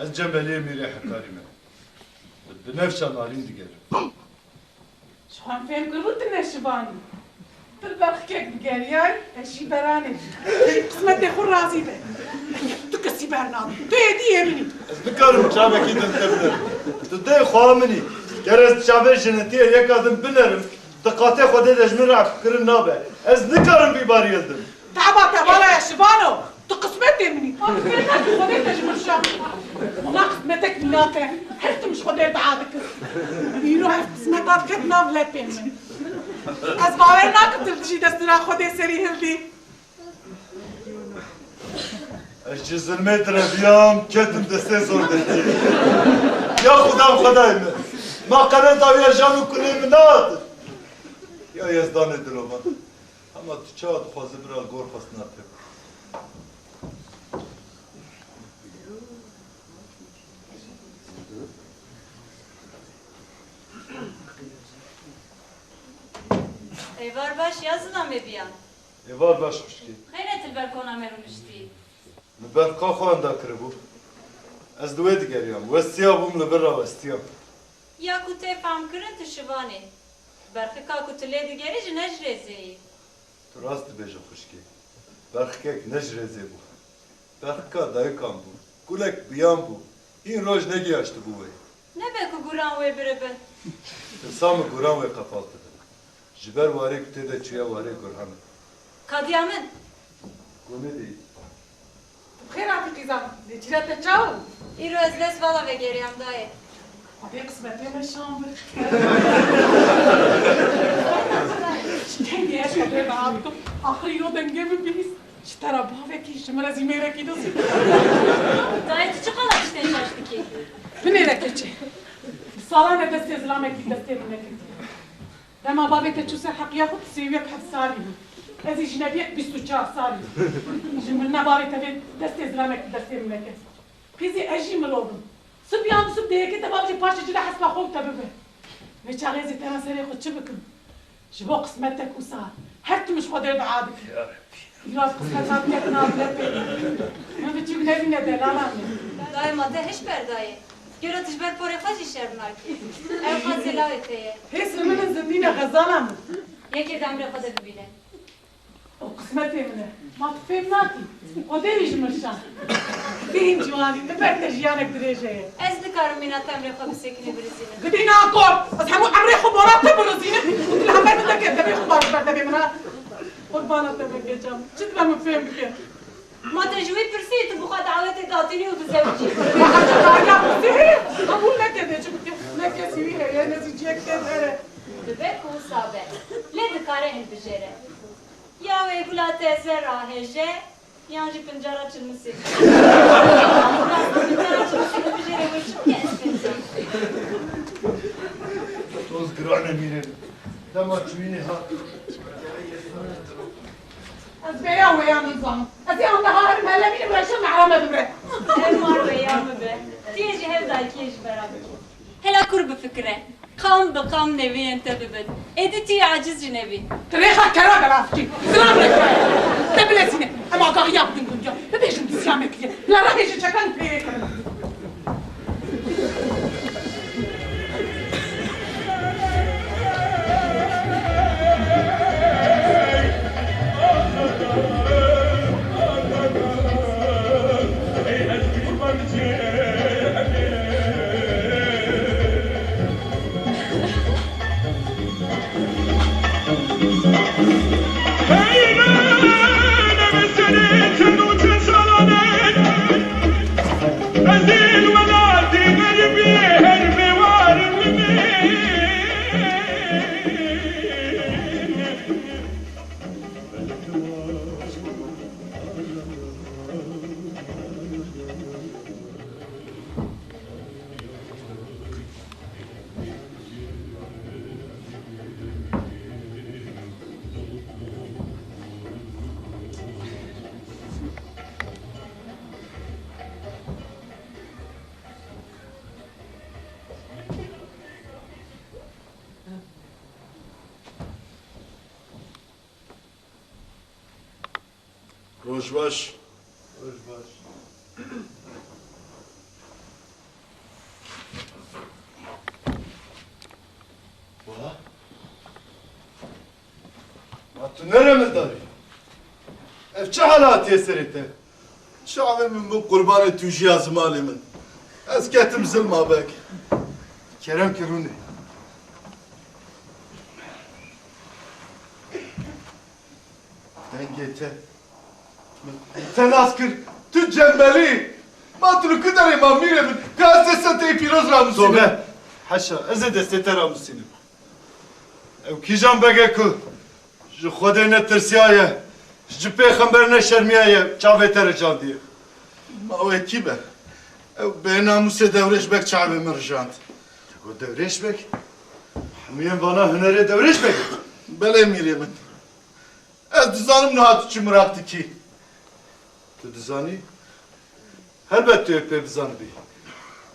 Ez cem Beliyê Mîrê Hekarî me. Bi nefşa narîn digerim. Ji xwe fêm kiribû tu ne şivan î. Tu li ber xikek digeriyayî, ez jî beranê. Qismetê xwe razî be. Tu kesî bernadî. Tu êdî yê min î. Ez nikarim çavekî din te binerim. Tu dê xweha min î. Ger ez çavê jinetiyê yeka din binerim, di qatê Xwedê de ji min re efkirin nabe. Ez nikarim vî bariyê li din. Teba te vala ye şivano. Tu qismetê min î. Ma tu fêm nekî Xwedê te ji min şa. Wela qismetek mîna te. Her tim ji Xwedê dua dikir. Îro ev qismeta diket nav lepê min. Ez bawer nakim tu li dijî destûra Xwedê serî hildî. Ez ji zilmê direviyam, ketim destê zordetiyê. Ya Xuda, Xwedayê min. Ma qere dawiya jan û kulê min nehatin. Ya Yezdanê dilovan. Hema tu çawa dixwazî bira li gor xwestina te. Êvar baş ya zilamê biya. Êvar baş xwişkê. Xeynê tu li ber kona me rûniştî. Min berxika xwe wenda kiribû. Ez li wê digeriyam. Westiya bûm, li vir re westiyam. Ya ku tê fam kirin tu şivan î. Berxika ku tu lê digerî jî ne ji rêzê yî. Tu rast dibêje xwişkê. Berxikek ne ji rêzê bû. Berxika dayikan bû. Gulek biyan bû. Hîn roj negihaştibû wê. Nebe ku guran wê biribin. Tirsa min guran wê qefal dibin. Ji ber warê ku tê de çûye warê gurhan e. Kadiya min. Gonê dê. Tu bi xêr hatî qîza min. Lê cîra te çawa bû? Îro ez lez vala vegeriyam dayê. Xwedê qismetê me şan bir. Ji dengê ez xwedê rahat kim. Axir îro dengê min bihîst. Ji te re bavekî, ji min re zî mêrekî dizî. Dayê, tu çi qala tiştên şaş dikî? Binêre keçê. Di salan e destê zilamekî destê min neketiye. Dema bavê te çû ser heqiya xwe, tu sêwiyek heft salî bû. Ez î jinebiyek bîst û çar salî. Ji mirina bavê te vê destê zilamekî destê min neket. Qîzî ez jî mirov im. Sib yan sib dê yekê te bavêje paşê cile hespa xwe û te bibe. Vê çaxê ez ê tena serê xwe çi bikim? Ji bo qismetek wisa her tim ji Xwedê dua dikim. Ya Rebbî. Îro qismet hat ket nav lepê. Min biçûk nebîne delala min. Dayê ma te hiş berdayê. Gelo tu ji ber porê xwe jî şer nakî. Ew qasê lawê te ye. Hêsê min in zindîne xezala min. Yekê di emrê xwe de bibîne. O qismetê min e. Ma tu fêm nakî. Xwedê wî ji min şand. Bêhn ciwanî, li ber te jiyanek dirêj heye. Ez nikarim mîna te emrê xwe bisekînî birizînim. Gidî nakor! Ez hemû emrê xwe bona te birizînim. Û tu li hember min derket, devê xwe bar ji ber devê min ha. Qurbana te be keça min. Çi dibe min fêm bike? Ma te ji wî pirsî, tu bi xwe dawetê datînî û bizewicî. Ya heta ya pirsî heye, qebûl neke dê çi bike. Ne kesî wî heye, ne zî ciyek tê here. Bibe ku wisa be. Lê dikare hilbijêre. Ya wê gula te zera hêje, yan jî pincara çilmisê. Pincara çilmisê hilbijêre wê çi bike ez pê bike. Toz giran e mîrê. Dema çûyînê hat. Ez vêya wêya nizanim. Ez ê anda herim hele mînim reşim mehra me bibire. Ev mar wêya min be. Tu yê ji hev dayikiyê ji bera bikî. Hela kur bifikire. Qam bi qam nêviyên te bibin. Êdî tu yê aciz jî nebî. Tu rêxa kera belav kî. Silam lê kira. Te bilezîne. Em agahiya bidin gundiya. Bibêjin disiya me kiriye. Bila rehê ji çekan pêrê kirin. Roj baş. Roj baş. Wa? Ma tu ne remildar î? Ev çi hala hatiye serê te? Çavê min bû qurbanê tûjiya zimalê min. Ez ketim zilma bek. Kerem ki rûnê. Dengê te. Te nas kir, tu cembelî. Ma tu li ku derê ma mîrê min, ka ez destê te yê pîroz ramûsînim. Tobe. Heşa, ez ê destê te ramûsînim. Ew kîjan beg e ku ji Xwedê netirsiyaye, ji pêxember neşermiyaye, çavê te ricandiye. Ma wê kî be? Ew bênamûsê Dewrêş Beg çavê min rijand. Got Dewrêş Beg? Hemûyên vana hunerê Dewrêş Beg e. Belê mîrê min. Ez dizanim niha tu çi miraq dikî. Tu dizanî? Helbet tu yê pê bizanibî.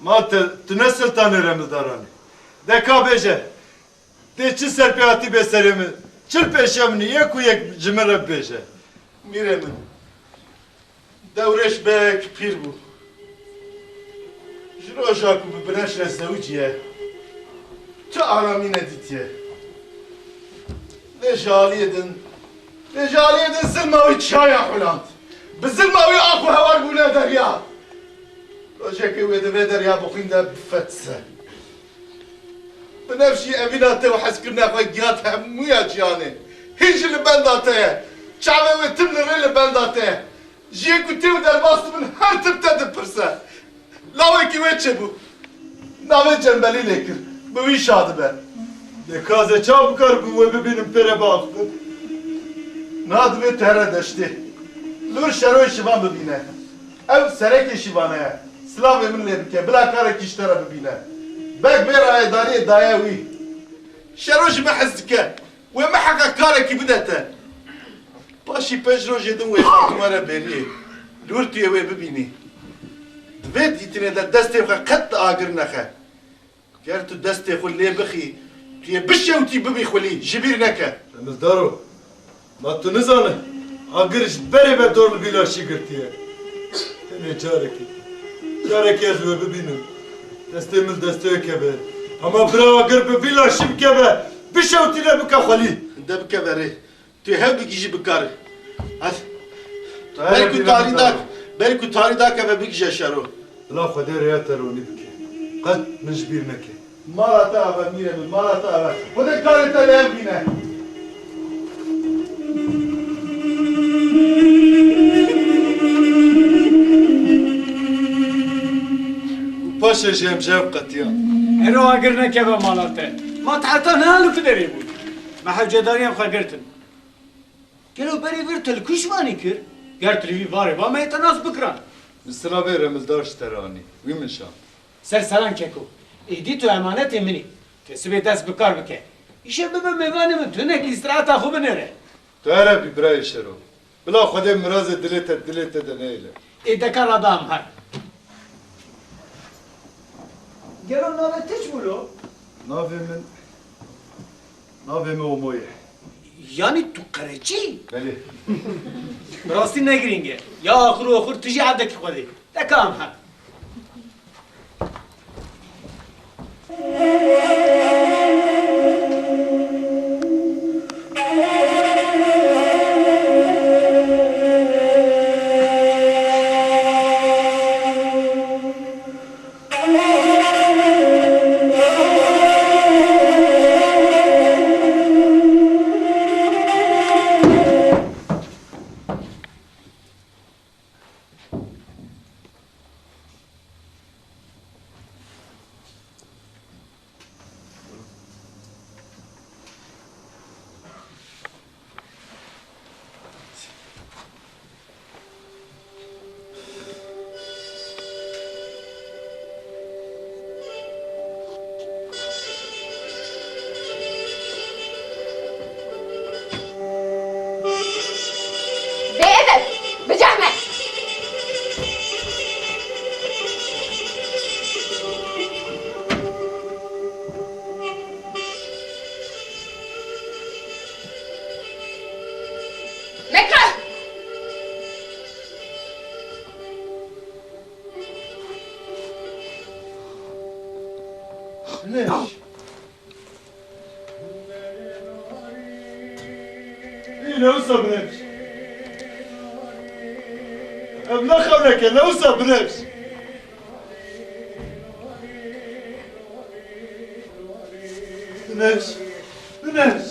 Ma te, tu ne siltanê remildaran î. De ka bêje, tê çi serpêhatî bê serê min, çi li pêşiya min î, yek û yek ji min re bibêje. Mîrê min, Dewrêş Beg pîr bû. Ji roja ku bi Bineş re zewiciye, tu aramî nedîtiye. Lê ji aliyê din, lê ji aliyê din zilma wî çaya xuland. Bi zilma wî ax û hewar bûne derya. Rojekê wê di vê derya bixwîn de bifetise. Binevşî evîna te û hezkirina xwe gihat hemûya ciyanê. Hîn jî li benda te ye. Çavê wê tim li rê li benda te ye. Ji yek û tê û derbas dibin, her tim te dipirse. Lawekî wê çêbû. Navê cembelî lê kir. Bi wî şa dibe. Lê ka ez ê çawa bikaribim wê bibînim pê re biaxivim? Niha divê tu here deştê. Li wir Şeroyê Şivan bibîne. Ew serekê şivane ye. Silavê min lê bike, bila karekî ji te re bibîne. Beg vê rayedariyê daye wî. Şero ji me hez dike. Wê miheqeq karekî bide te. Paşî pênc rojê din wê xatima re bêriyê. Li wir tu yê wê bibînî. Di vê dîtinê de destê xwe qet li agir nexe. Ger tu destê xwe lê bixî, tu yê bişewtî bibî xwelî, ji bîr neke. Remizdaro, ma tu nizane, agir ji berê ve dor li vî laşî girtiye. Tenê carekê, carekê ez wê bibînim. Destê min li destê wê keve. Hema bira agir bi vî laşî bikeve, bişewtîne bike xwelî. De bikeve rê. Tu hev bigihîjî bi kar. Hadi. Belkû tarî dak, belkû tarî dakeve bigihîje şero. Bila Xwedê rêya te ronî bike. Qet min ji bîr neke. Mala te ave mîrê min, mala te ave. Xwedê karê te li hev bîne. Û paşê jî em ji hev qetiyan. Ero agir nekeve mala te. Ma te heta niha li ku derê bû? Me hewcedariyan xwe girtin. Gelo berê vir te li ku ji vanî kir? Ger tu li vî varê ba me yê te nas bikiran. Min silavê remildar ji te re anî. Wî min şand. Ser seran keko. Êdî tu emanetê min î. Tu sibê dest bi kar bike. Îşev bibe mêvanê min, tu hinek îstiraheta xwe binêre. Tu here bî birayê Şero. Bila Xwedê mirazê dilê te dilê te de neyêle. Ê deka rada em her. Gelo navê te çi bû lo? Navê min, navê min Omo ye. Yanî tu qereçî? Belê. Bi rastî ne girîng e. Ya axir û oxir tu jî evdekî Xwedê. Deka em her. Bêedeb! Bi zehmet! Mekre! Binêş! Ê, ne wisa Binêş? Ev ne xewnek e, ne wisa Binêş? Binêş! Binêş!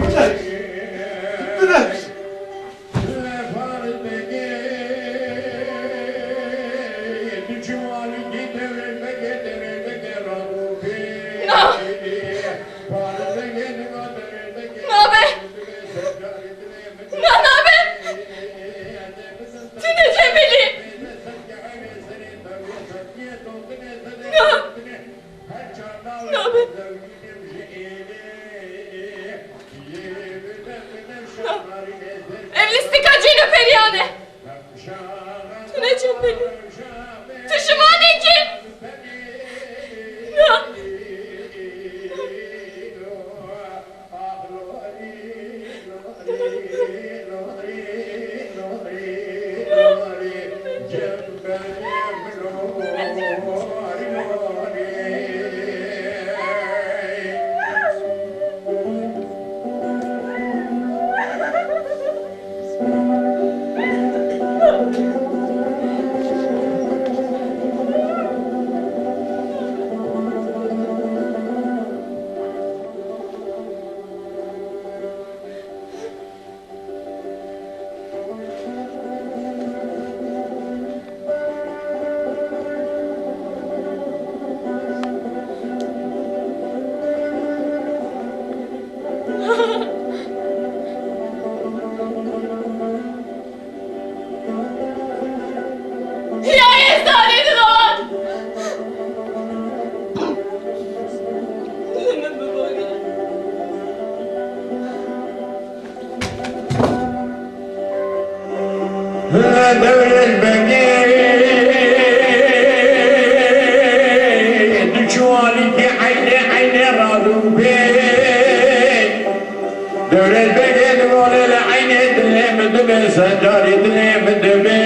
Binêş! Binêş! Na! Nabe! Na, nabe! Tu ne Cemilî! Na! Nabe! Na! Ev lîstika cîn û periyan e! Tu ne Cemilî! Tu ji manekî! Na! Ya Êzdanê divan! Dilê min biborîne. Dewrêj begê, du çuwalîkî eynê eynê radûbê. Dewrêj begê diwalê li eynê dilê min dibê, secarî dilê min dibê.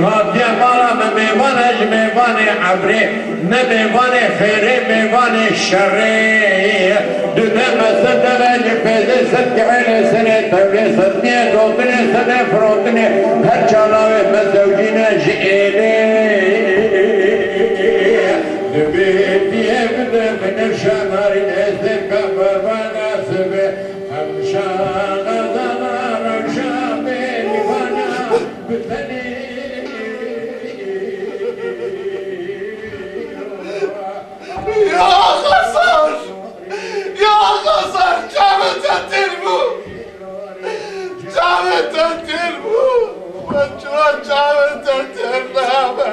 Hatiye mala min mêvan e ji mêvanê ebrê. Ne mêvanê xêrê, mêvanê şerê. Dune me ser dere ji pêzê, ser kihêlê, serê tewrê, ser niyê dotinê, serê firotinê, her çalawê me zewcîne ji êlê. Dibê diyê bide binevşa narîn, ez dê ka berbana sibe, hemşa xezana rewşa bêrîvana bi tenê. Te têr bû, we çima çavê te têr nabe?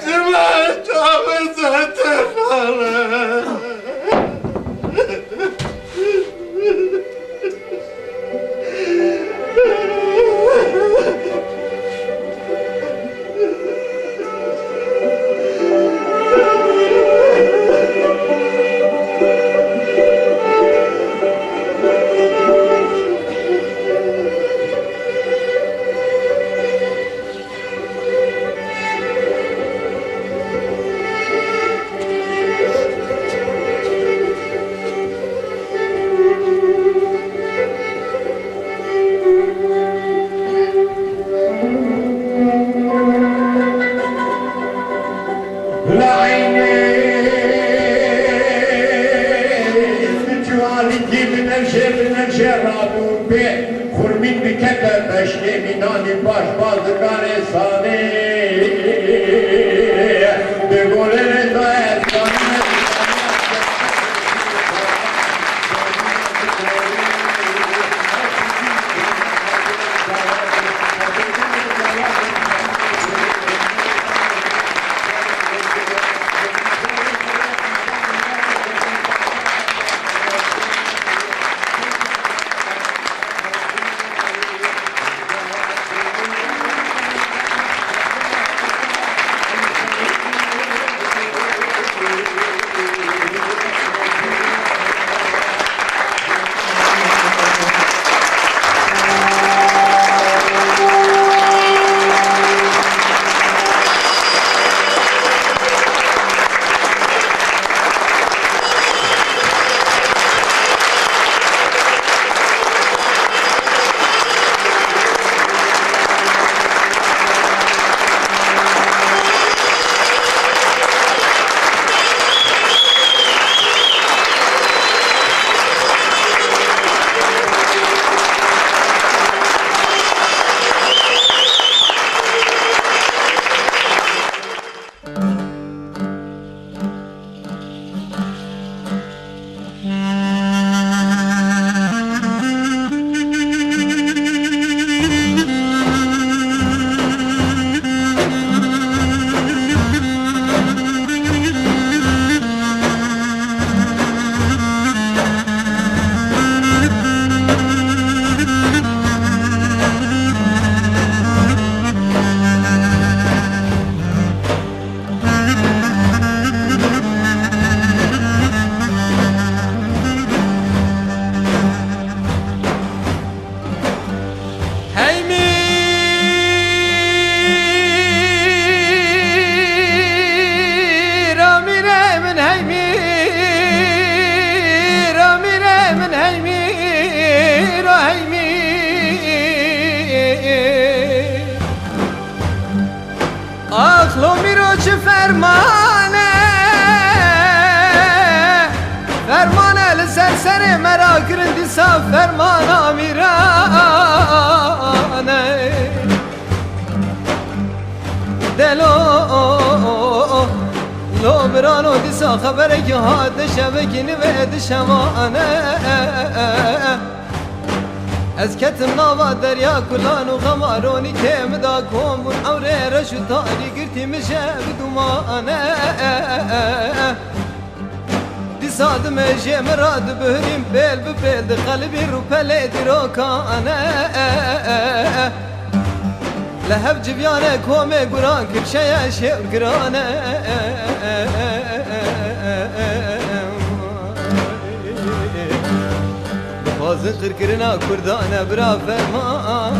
Çima çavê te têr nabe? Li eynê çuwalikî binevşe, binevşe rabûn pê. Xurmîn dikete beşkê mînanî paş bazikanê sanê. Di golê rêza ez zanîme. Hey mîra mîrê min, hey mîra mîrê min, hey mîro, hey mîr. Ax lo mîro çi fermane, fermane li ser serê me rakirin dîsa fermana mîrane. Delo lo mirano dîsa xeberekî hat di şevekî nivê di şevane. Ez ketim nava derya kulan û xemaronî kê min da kom bûn ewrê reş û tarî girtî min je bi dumane. Dîsa dimêjê min ra dibihirîm pêl bi pêl di qelibî rûpelê dîrokane. Li hev civiyane komê guran kirşeye şêwr girane. Dixwazin qirkirina Kurdan e bira ferman.